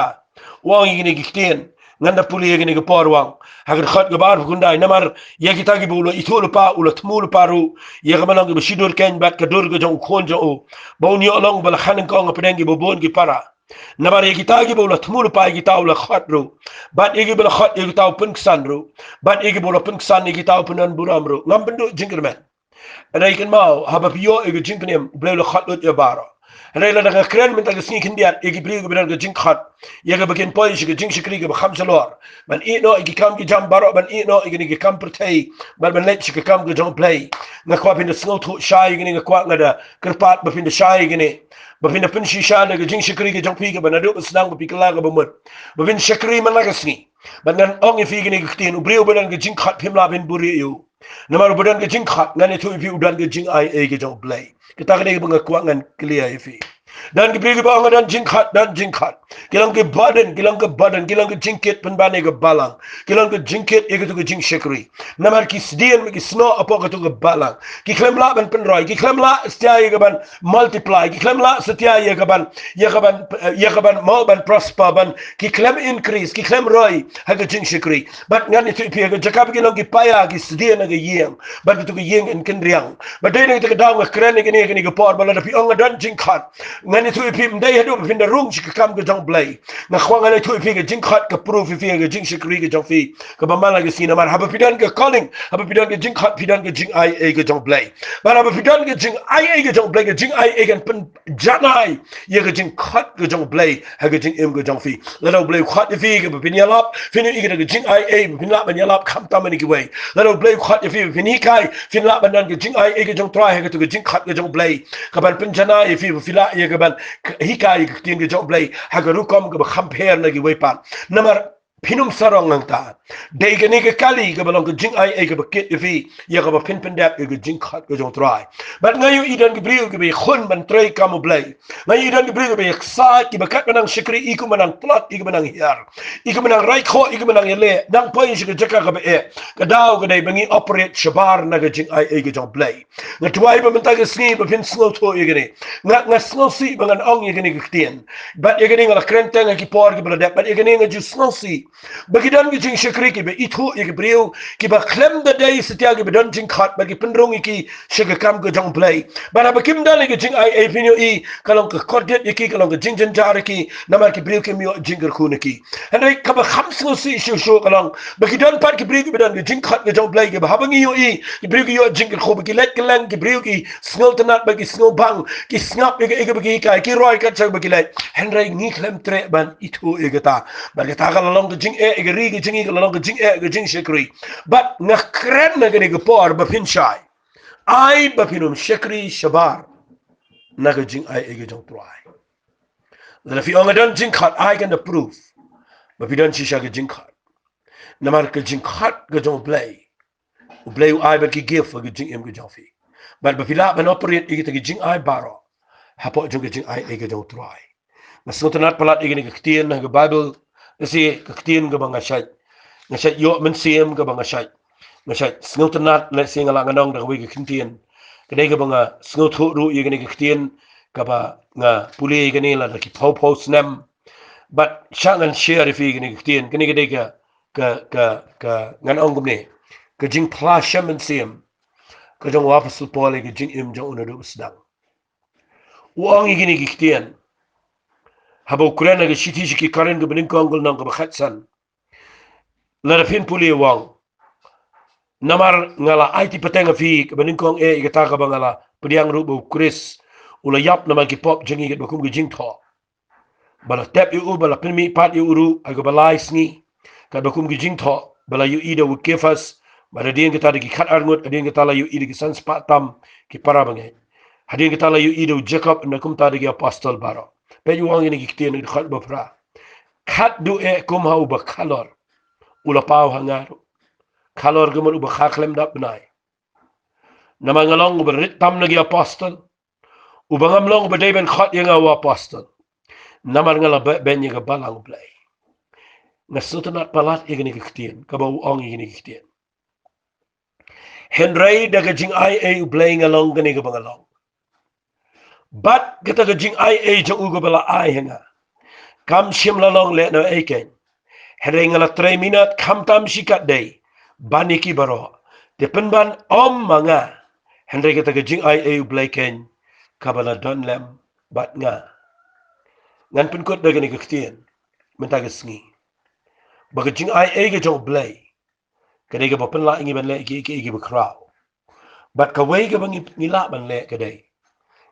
U ong ïa kine ki ktien, ngan da pule ïa kine ki por, u ong, ha ka dkhot kaba arphew khyndai, namar ïa kita kiba u la ithuh lypa u la thmu lypa ruh ïa ka ban long kiba shidur keiñ bad ka dur ka jong U Khun jong u, ba un ïoh long ba la kha nyngkong hapdeng kiba bun ki para. Namar ïa kita kiba u la thmu lypa ïa kita u la khot ruh, bad ïa kiba la khot ïa kita u pynksan ruh, bad ïa kiba u la pynksan ïa kita u pyndon burom ruh. Ngam pynduh jingkyrmen. Hynrei kynmaw, haba phi ïoh ïa ka jingpynim, U Blei u la khot lut ïa baroh. Hynrei lada nga kren mynta ka sngi khyndiat ïa ki briew kiba don ka jingkhot, ïa kaba kin poi sha ka jingshakri kaba kham shalor, ban ïeh noh ïa ki kam ki jam baroh, ban ïeh noh ïa kine ki kam pyrthei, bad ban leit sha ka kam ka jong U Blei. Nga kwah phin da sngewthuh shai ïa kine, nga kwah, nga da kyrpad ba phin da shai ïa kine, ba phin da pynshisha da ka jingshakri ka jong phi kaba naduh ba sdang ba phi kylla kaba mut, ba phin shakri man la ka sngi. Bad ngan ong ïa phi kine ki ktien, u briew uba don ka jingkhot phim lah ban buhrieh ïa u. Namar uba don ka jingkhot, ngan ïathuh ïa phi, u don ka jingaiei ka jong U Blei. Kata ka dei kaba nga kwah ngan clear ïa phi. Don ki briew kiba ong nga don jingkhot, don jingkhot. Ki long ki burden, ki long ki burden, ki long ki jingkit pynban ïa ka balang. Ki long ki jingkit ïa katu ka jingshakri. Namar ki sdien bad ki snoh hapoh katu ka balang. Ki khlem lah ban pynroi, ki khlem lah satia ïa ka ban multiply, ki khlem lah satia ïa ka ban, ïa ka ban, ïa ka ban, mo ban prosper, ban, ki khlem increase, ki khlem roi ha ka jingshakri. Bad ngan ïathuh ïa phi, ha ka jaka ba ki long ki paia, ki sdien ha ka ïing, bad katu ka ïing kan kynriang. Bad dei na kata ka daw nga kren ïa kane, kane ka por, ba lada phi ong nga don jingkhot, Ngan ïathuh ïa phi, ym dei haduh ba phin da rung sha ka kam ka jong U Blei. Nga kwah ngan ïathuh ïa phi ka jingkhot, ka proof ïa phi ka jingshakri ka jong phi kaba man la ka sngi. Namar haba phi don ka calling, haba phi don ka jingkhot, phi don ka jingaiei ka jong U Blei. Bad haba phi don ka jingaiei ka jong U Blei, ka jingaiei kan pynjanai ïa ka jingkhot ka jong U Blei ha ka jingim ka jong phi. Lada U Blei u khot ïa phi kaba phin ïalap, phin ïohi ka da ka jingaiei ba phin lah ban ïalap khamtam ïa kiwei. Lada U Blei u khot ïa phi ba phin hikai, phin lah ban don ka jingaiei ka jong U Trai ha kata ka jingkhot ka jong U Blei, kaban pynjanai ïa phi ba phi lah ïa kaban hikai ïa ka ktien ka jong U Blei ha ka rukom kaba kham pher na kiwei pat. Namar phin ym sarong hangta. Dei kane ka kali kaba long ka jingaiei kaba kit ïa phi ïa kaba phin pyndep ïa ka jingkhot ka jong U Trai. Bad nga ïohi don ki briew kiba ïakhun ban trei kam U Blei. Nga ïohi don ki briew kiba ïaksaid, kiba kat ba nang shakri, i kum ba nang tlot, i kum ba nang hiar, i kum ba nang raikhoh, i kum ba nang ïaleh, nang poi sha ka jaka kaba eh. Ka daw ka dei ba ngi operate shabar na ka jingaiei ka jong U Blei. Nga duwai ba mynta ka sngi ba phin sngewthuh ïa kane. Nga, nga sngewsih ba ngan ong ïa kane ka ktien. Bad ïa kane nga la kren tang ha ki por kiba la dep. Bad ïa kane nga ju sngewsih ba ki don ki jingshakri kiba ithuh ïa ki briew kiba khlem da dei satia kiba don jingkhot, bad ki pynrung ïa ki sha ka kam ka jong U Blei. Bad haba kim don ïa ka jingaiei, phin ïohi ka long ka kordit ïa ki, ka long ka jingjynjar ïa ki, namar ki briew kim ïoh jingkyrkhu na ki. Hynrei kaba kham sngewsih shuh shuh ka long ba ki don pat ki briew kiba don ka jingkhot ka jong U Blei, kiba haba ngi ïohi ki briew ki ïoh jingkyrkhu, ba ki leit kylleng, ki briew ki sngewtynnat, ba ki sngewbang, ki sngap ïa ka, ïa ka, ba ki hikai, ki roi kat sha ba ki leit. Hynrei ngi khlem treh ban ithuh ïa kata. Bad kata ka la long ka jingeh ïa ka ri ka jong ngi, ka la long ka jingeh ïa ka jingshakri. Bad nga kren ha kane ka por ba phin shai. Ai ba phin ym shakri shabar na ka jingaiei ka jong U Trai. Lada phi ong nga don jingkhot, ai kan da proof ba phi don shisha ka jingkhot. Namar ka jingkhot ka jong U Blei, U Blei u ai bad ki gift ha ka jingim ka jong phi. Bad ba phi lah ban operate ïa kita ki jingai baroh hapoh jong ka jingaiei ka jong U Trai. Nga sngewtynnat palat ïa kane ka ktien ha ka Baibl, lehse ka ktien kaba nga shait, nga shait ïoh mynsiem, kaba nga shait, nga shait sngewtynnat, lehse nga lah ngan ong da kawei ka ktien. Ka dei kaba nga sngewthuh ruh ïa kane ka ktien, kaba nga pule ïa kane lada ki phew phew snem. Bad shah ngan share ïa phi ïa kane ka ktien, kane ka dei ka, ka, ka, ka, ngan ong kumne, ka jingphla shem mynsiem ka jong u Apostol Paul ïa ka jingim jong u naduh ba sdang. U ong ïa kine ki ktien haba u kren ha ka shithi sha ki Korinth kaba nyngkong, ka lynnong kaba khatsan. Lada phin pule, u ong: Namar nga la aiti pateng ha phi, kaba nyngkong eh, ïa kata kaba nga la pdiang ruh ba u Khrist u la ïap namar ki pop jong ngi, katba kum ka jingthoh ba la tep ïa u, ba la pynmihpat ïa u ruh ha kaba lai sngi, katba kum ka jingthoh ba la ïohi da u Kephas, bad hadien kata da ki khatar ngut, hadien kata la ïohi da ki san spah tam ki para bangeit, hadien kata la ïohi da u Jakob, ynda kumta da ki apostol baroh. Peit, u ong ïa kine ki ktien ha ka dkhot ba phra: Khatduh eh kum ha uba khalor, u la paw ha nga ruh, khalor ka mut uba kha khlem dap bnai. Namar nga long uba rit tam na ki apostol, uba ngam long uba dei ban khot ïa nga u apostol, namar nga la beh beiñ ïa ka balang U Blei. Nga sngewtynnat palat ïa kine ki ktien, kaba u ong ïa kine ki ktien. Hynrei da ka jingaiei U Blei nga long kane kaba nga long. Bad kata ka jingaiei jong u kaba la ai ha nga kam shym la long lehnohei keiñ. Hynrei nga la trei minot khamtam shikatdei ban ïa ki baroh. Te pynban ym ma nga, hynrei kata ka jingaiei U Blei keiñ kaba la don lem bad nga. Ngan pynkut da kane ka ktien mynta ka sngi, ba ka jingaiei ka jong U Blei ka dei kaba pynlah ïa ngi ban leh kiei kiei kiba khraw. Bad kawei kaba ngi, ngi lah ban leh ka dei,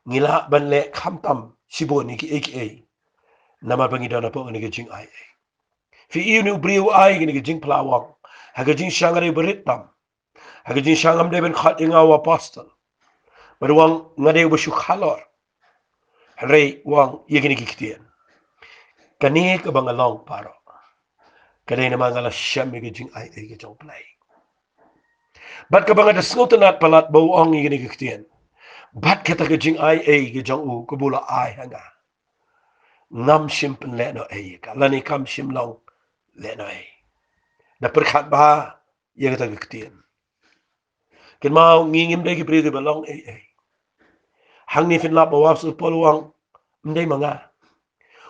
ngi lah ban leh khamtam shibun ïa kiei kiei, namar ba ngi don hapoh kane ka jingaiei. Phi i, une u briew u ai kane ka jingphla, u ong: Ha ka jingshisha nga dei uba rit tam, ha ka jingshisha ngam dei ban khot ïa nga u apostol, bad u ong nga dei uba shu khalor. Hynrei u ong ïa kine ki ktien: Kane kaba nga long baroh ka dei namar nga la shem ïa ka jingaiei ka jong U Blei. Bad kaba nga da sngewtynnat palat ba u ong ïa kine ki ktien: Bad kata ka jingaiei ka jong u kaba u la ai ha nga, ngam shym pynlehnohei ïa ka, lane kam shym long lehnohei. Da pyrkhat bha ïa kata ka ktien. Kynmaw, ngi ngim dei ki briew kiba long ei ei. Hangne phin lap ba u Apostol Paul u ong: Ym dei ma nga.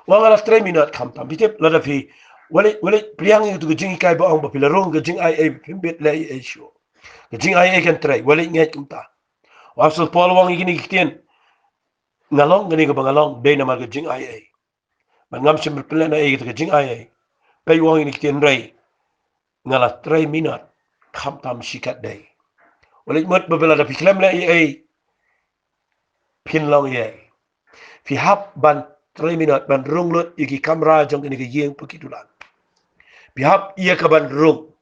U ong nga la trei minot khamtam. Phi tip, lada phi, wat leit, wat leit pdiang ïa katu ka jinghikai ba ong ba phi la rung ka jingaiei, phim bit leh ei ei shuh. Ka jingaiei kan trei, wat leit ngeit kumta. U Apostol Paul u ong ïa kine ki ktien: nga long kane kaba nga long dei namar ka jingai ei. Bad ngam shym pynlehnohei ïa ka jingai ei. Peit, u ong ïa kine ki ktien, hynrei nga la trei minot khamtam shikatdei. Wat leit mut ba phi, lada phi khlem leh ei ei, phin long ei ei. Phi hap ban trei minot ban rung lut ïa ki kamra jong kane ka ïing paki dulan. Phi hap ïa ka ban rung,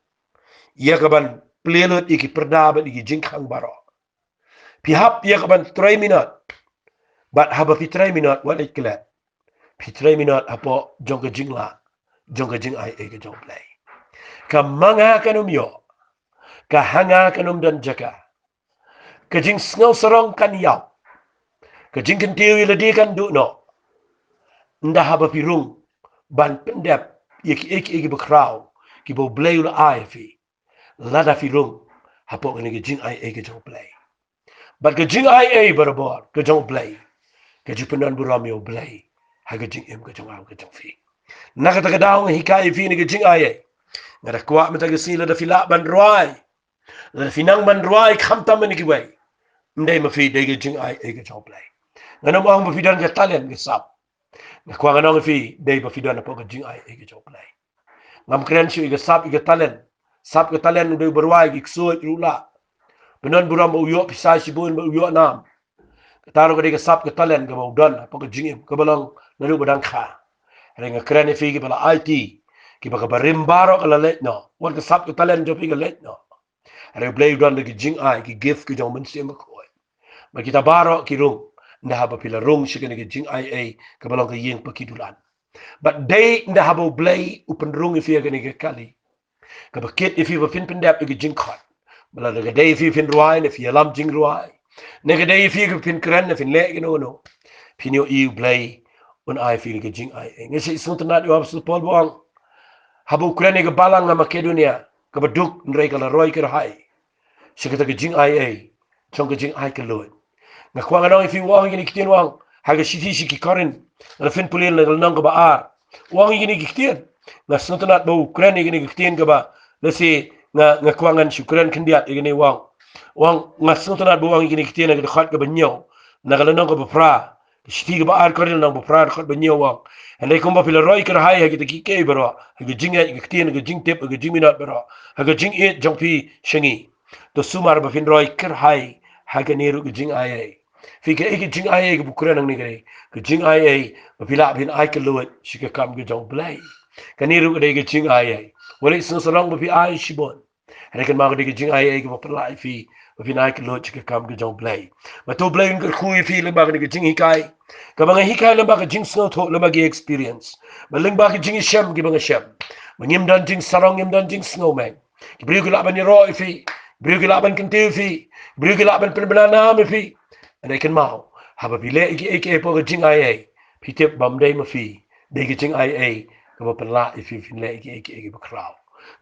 ïa ka ban plie lut ïa ki pyrda bad ïa ki jingkhang baroh. Phi hap ïa ka ban trei minot. Bad haba phi trei minot, wat leit klet. Phi trei minot hapoh jong ka jinglah jong ka jingai ei ka jong U Blei. Ka ma nga kan ym ïoh, ka ha nga kan ym don jaka. Ka jingsngew sarong kan ïap, ka jingkyntiew ïa lade kan duh noh. Ynda haba phi rung ban pyndep ïa kiei kiei kiba khraw kiba U Blei u la ai ha phi, lada phi rung hapoh kane ka jingai ei ka jong U Blei. Bad ka jingai ei barabor ka jong U Blei ka ju pyndonburom ïa U Blei ha ka jingim ka jong nga ka jong phi. Na kata ka daw nga hikai ïa phi ïa kane ka jingai ei. Nga da kwah mynta ka sngi, lada phi lah ban rwai, lada phi nang ban rwai khamtam ma kiwei, ym dei ma phi, dei ka jingai ei ka jong U Blei. Ngan ym ong ba phi don ka talent ka sap. Nga kwah ngan ong ïa phi, dei ba phi don hapoh ka jingai ei ka jong U Blei. Ngam kren shuh ïa ka sap ïa ka talent. Sap ka talent u dei uba rwai ki ksuid ruh lah. Pyndonburom ba u ïoh pisa shibun, ba u ïoh nam. Kata ruh ka dei ka sap ka talent kaba u don hapoh ka jingim kaba long naduh ba dang kha. Hynrei nga kren ïa phi, kiba la aiti, kiba ka barim baroh ka la leit noh, wat ka sap ka talent jong phi ka leit noh. Hynrei U Blei u don da ki jingai, ki gift ka jong U Mynsiem Bakhuid. Bad kita baroh ki rung ynda haba phi la rung sha kane ka jingai ei kaba long ka ïing paki dulan. Bad dei ynda haba U Blei u pynrung ïa phi ha kane ka kali kaba kit ïa phi ba phin pyndep ïa ka jingkhot. Ba lada ka dei ïa phi phin rwai, ne phi ïalam jingrwai, ne ka dei ïa phi ba phin kren, ne phin leh kano kano, phin ïohi U Blei un ai ïa phi ïa ka jingai ei. Nga sngewtynnad ïa u Apostol Paul ba u ong, haba u kren ïa ka balang ha Makedonia kaba duk, hynrei ka la roi kyrhai sha kata ka jingai ei jong ka jingai kylluid. Nga kwah ngan ong ïa phi, u ong ïa kine ki ktien, u ong ha ka shithi sha ki Korinth, lada phin pule na ka lynnong kaba ar, u ong ïa kine ki ktien. Nga sngewtynnad ba u kren ïa kine ki ktien kaba, lehse nga, nga kwah ngan shu kren khyndiat ïa kine, u ong. U ong, nga sngewtynnad ba u ong ïa kine ki ktien ha ka dkhot kaba hynñiew na ka lynnong kaba phra. Ka shithi kaba ar Korinth lynnong ba phra, dkhot ba hynñiew, u ong, hynrei kumba phi la roi kyrhai ha kita kiei kiei baroh, ha ka jingngeit, ha ka ktien, ha ka jingtip, ha ka jingminot baroh, ha ka jingïeit jong phi sha ngi, to sumar ba phin roi kyrhai ha kane ruh ka jingai ei. Phi, kaei ka jingai ei kaba u kren hangne? Ka dei ka jingai ei ba phi lah phin ai kylluid sha ka kam ka jong U Blei. Kane ruh ka dei ka jingai ei. Wat leit sngewsarong ba phi ai shibun. Hynrei kynmaw, ka dei ka jingai ei kaba pynlah ïa phi ba phin ai kylluid sha ka kam ka jong U Blei. Bad to U Blei un kyrkhu ïa phi lyngba kane ka jinghikai kaba nga hikai, lyngba ka jingsngewthuh, lyngba ki experience, bad lyngba ki jingïashem kiba nga shem, ba ngim don jingsarong, ngim don jingsngewmeng. Ki briew ki lah ban ïaroh ïa phi, ki briew ki lah ban kyntiew ïa phi, ki briew ki lah ban pynbna nam ïa phi. Hynrei kynmaw, haba phi leh ïa kiei kiei hapoh ka jingai ei, phi tip ba ym dei ma phi, dei ka jingai ei kaba pynlah ïa phi phin leh ïa kiei kiei kiba khraw.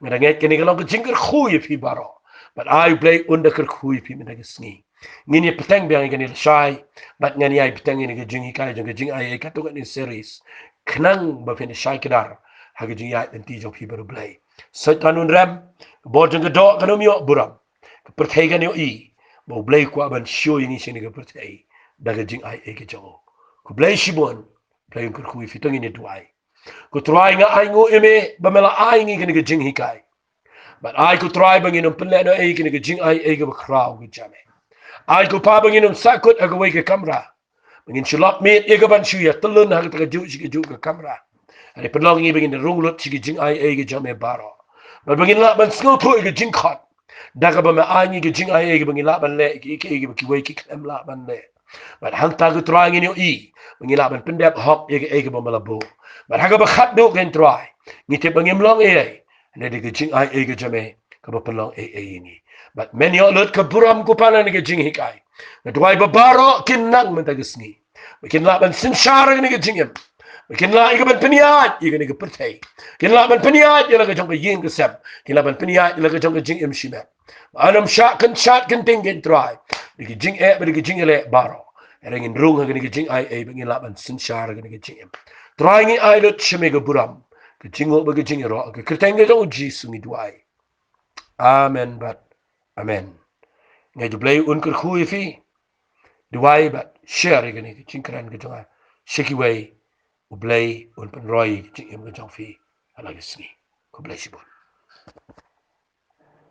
Nga da ngeit kane ka long ka jingkyrkhu ïa phi baroh. Bad ai U Blei un da kyrkhu ïa phi mynta ka sngi. Ngin ïa bteng biang ïa kane lashai, bad ngan ïa bteng ïa kane ka jinghikai jong ka jingai ei katto katne series, khnang ba phin da shai kdar ha ka jingïaid lynti jong phi bad U Blei. Soitan un rem, ka bor jong ka doh kan ym ïoh burom, ka pyrthei kan ïohi ba U Blei u kwah ban shu ïa ngi sha kane ka pyrthei da ka jingai ei ka jong u. Khublei shibun. Blei un kyrkhu ïa phi. To ngin ïa duwai. Ko Trai, nga ainguh ïa me ba me la ai ngi kane ka jinghikai. Bad ai, ko Trai, ba ngin ym pynlehnohei ïa kane ka jingai ei kaba khraw ka jong me. Ai, ko Pa, ba ngin ym sahkut ha kawei ka kamra, ba ngin shu lap miet ïa ka ban shu ïa tylun ha kata kajuh shi kajuh ka kamra. Hynrei pynlong ïa ngi ba ngin rung lut sha ka jingai ei ka jong me baroh, bad ba ngin lah ban sngewthuh ïa ka jingkhot da kaba me ai ngi ka jingai ei kaba ngin lah ban leh ïa kiei kiei kiba kiwei ki khlem lah ban leh. Bad hangta, ko Trai, ngin ïohi ba ngin lah ban pyndep hok ïa kaei kaba me la buh. Bad ha kaba khatduh, ko Trai, ngi tip ba ngim long ei ei, hynrei da ka jingai ei ka jong me kaba pynlong ei ei ïa ngi. Bad men ïoh lut ka burom, ko Pa, na kane ka jinghikai. Nga duwai ba baroh kin nang mynta ka sngi, ba kin lah ban synshar ïa kane ka jingim, ba kin lah ïa ka ban pynïaid ïa kane ka pyrthei, kin lah ban pynïaid ïa la ka jong ka ïing ka sem, kin lah ban pynïaid ïa la ka jong ka jingim shimet. Ba ym shah kynshat kynting, ko Trai, da ka jingeh bad da ka jingïaleh baroh. Hynrei ngin rung ha kane ka jingai ei ba ngin lah ban synshar ïa kane ka jingim. Trai, ngi ai lut sha me ka burom, ka jingnguh bad ka jingïaroh, ha ka kyrteng ka jong U Jisu ngi duwai. Amen bad amen. Nga ngeit U Blei un kyrkhu ïa phi. Duwai bad share ïa kane ka jingkren ka jong nga sha kiwei. U Blei un pynroi ïa ka jingim ka jong phi ha la ka sngi. Khublei shibun.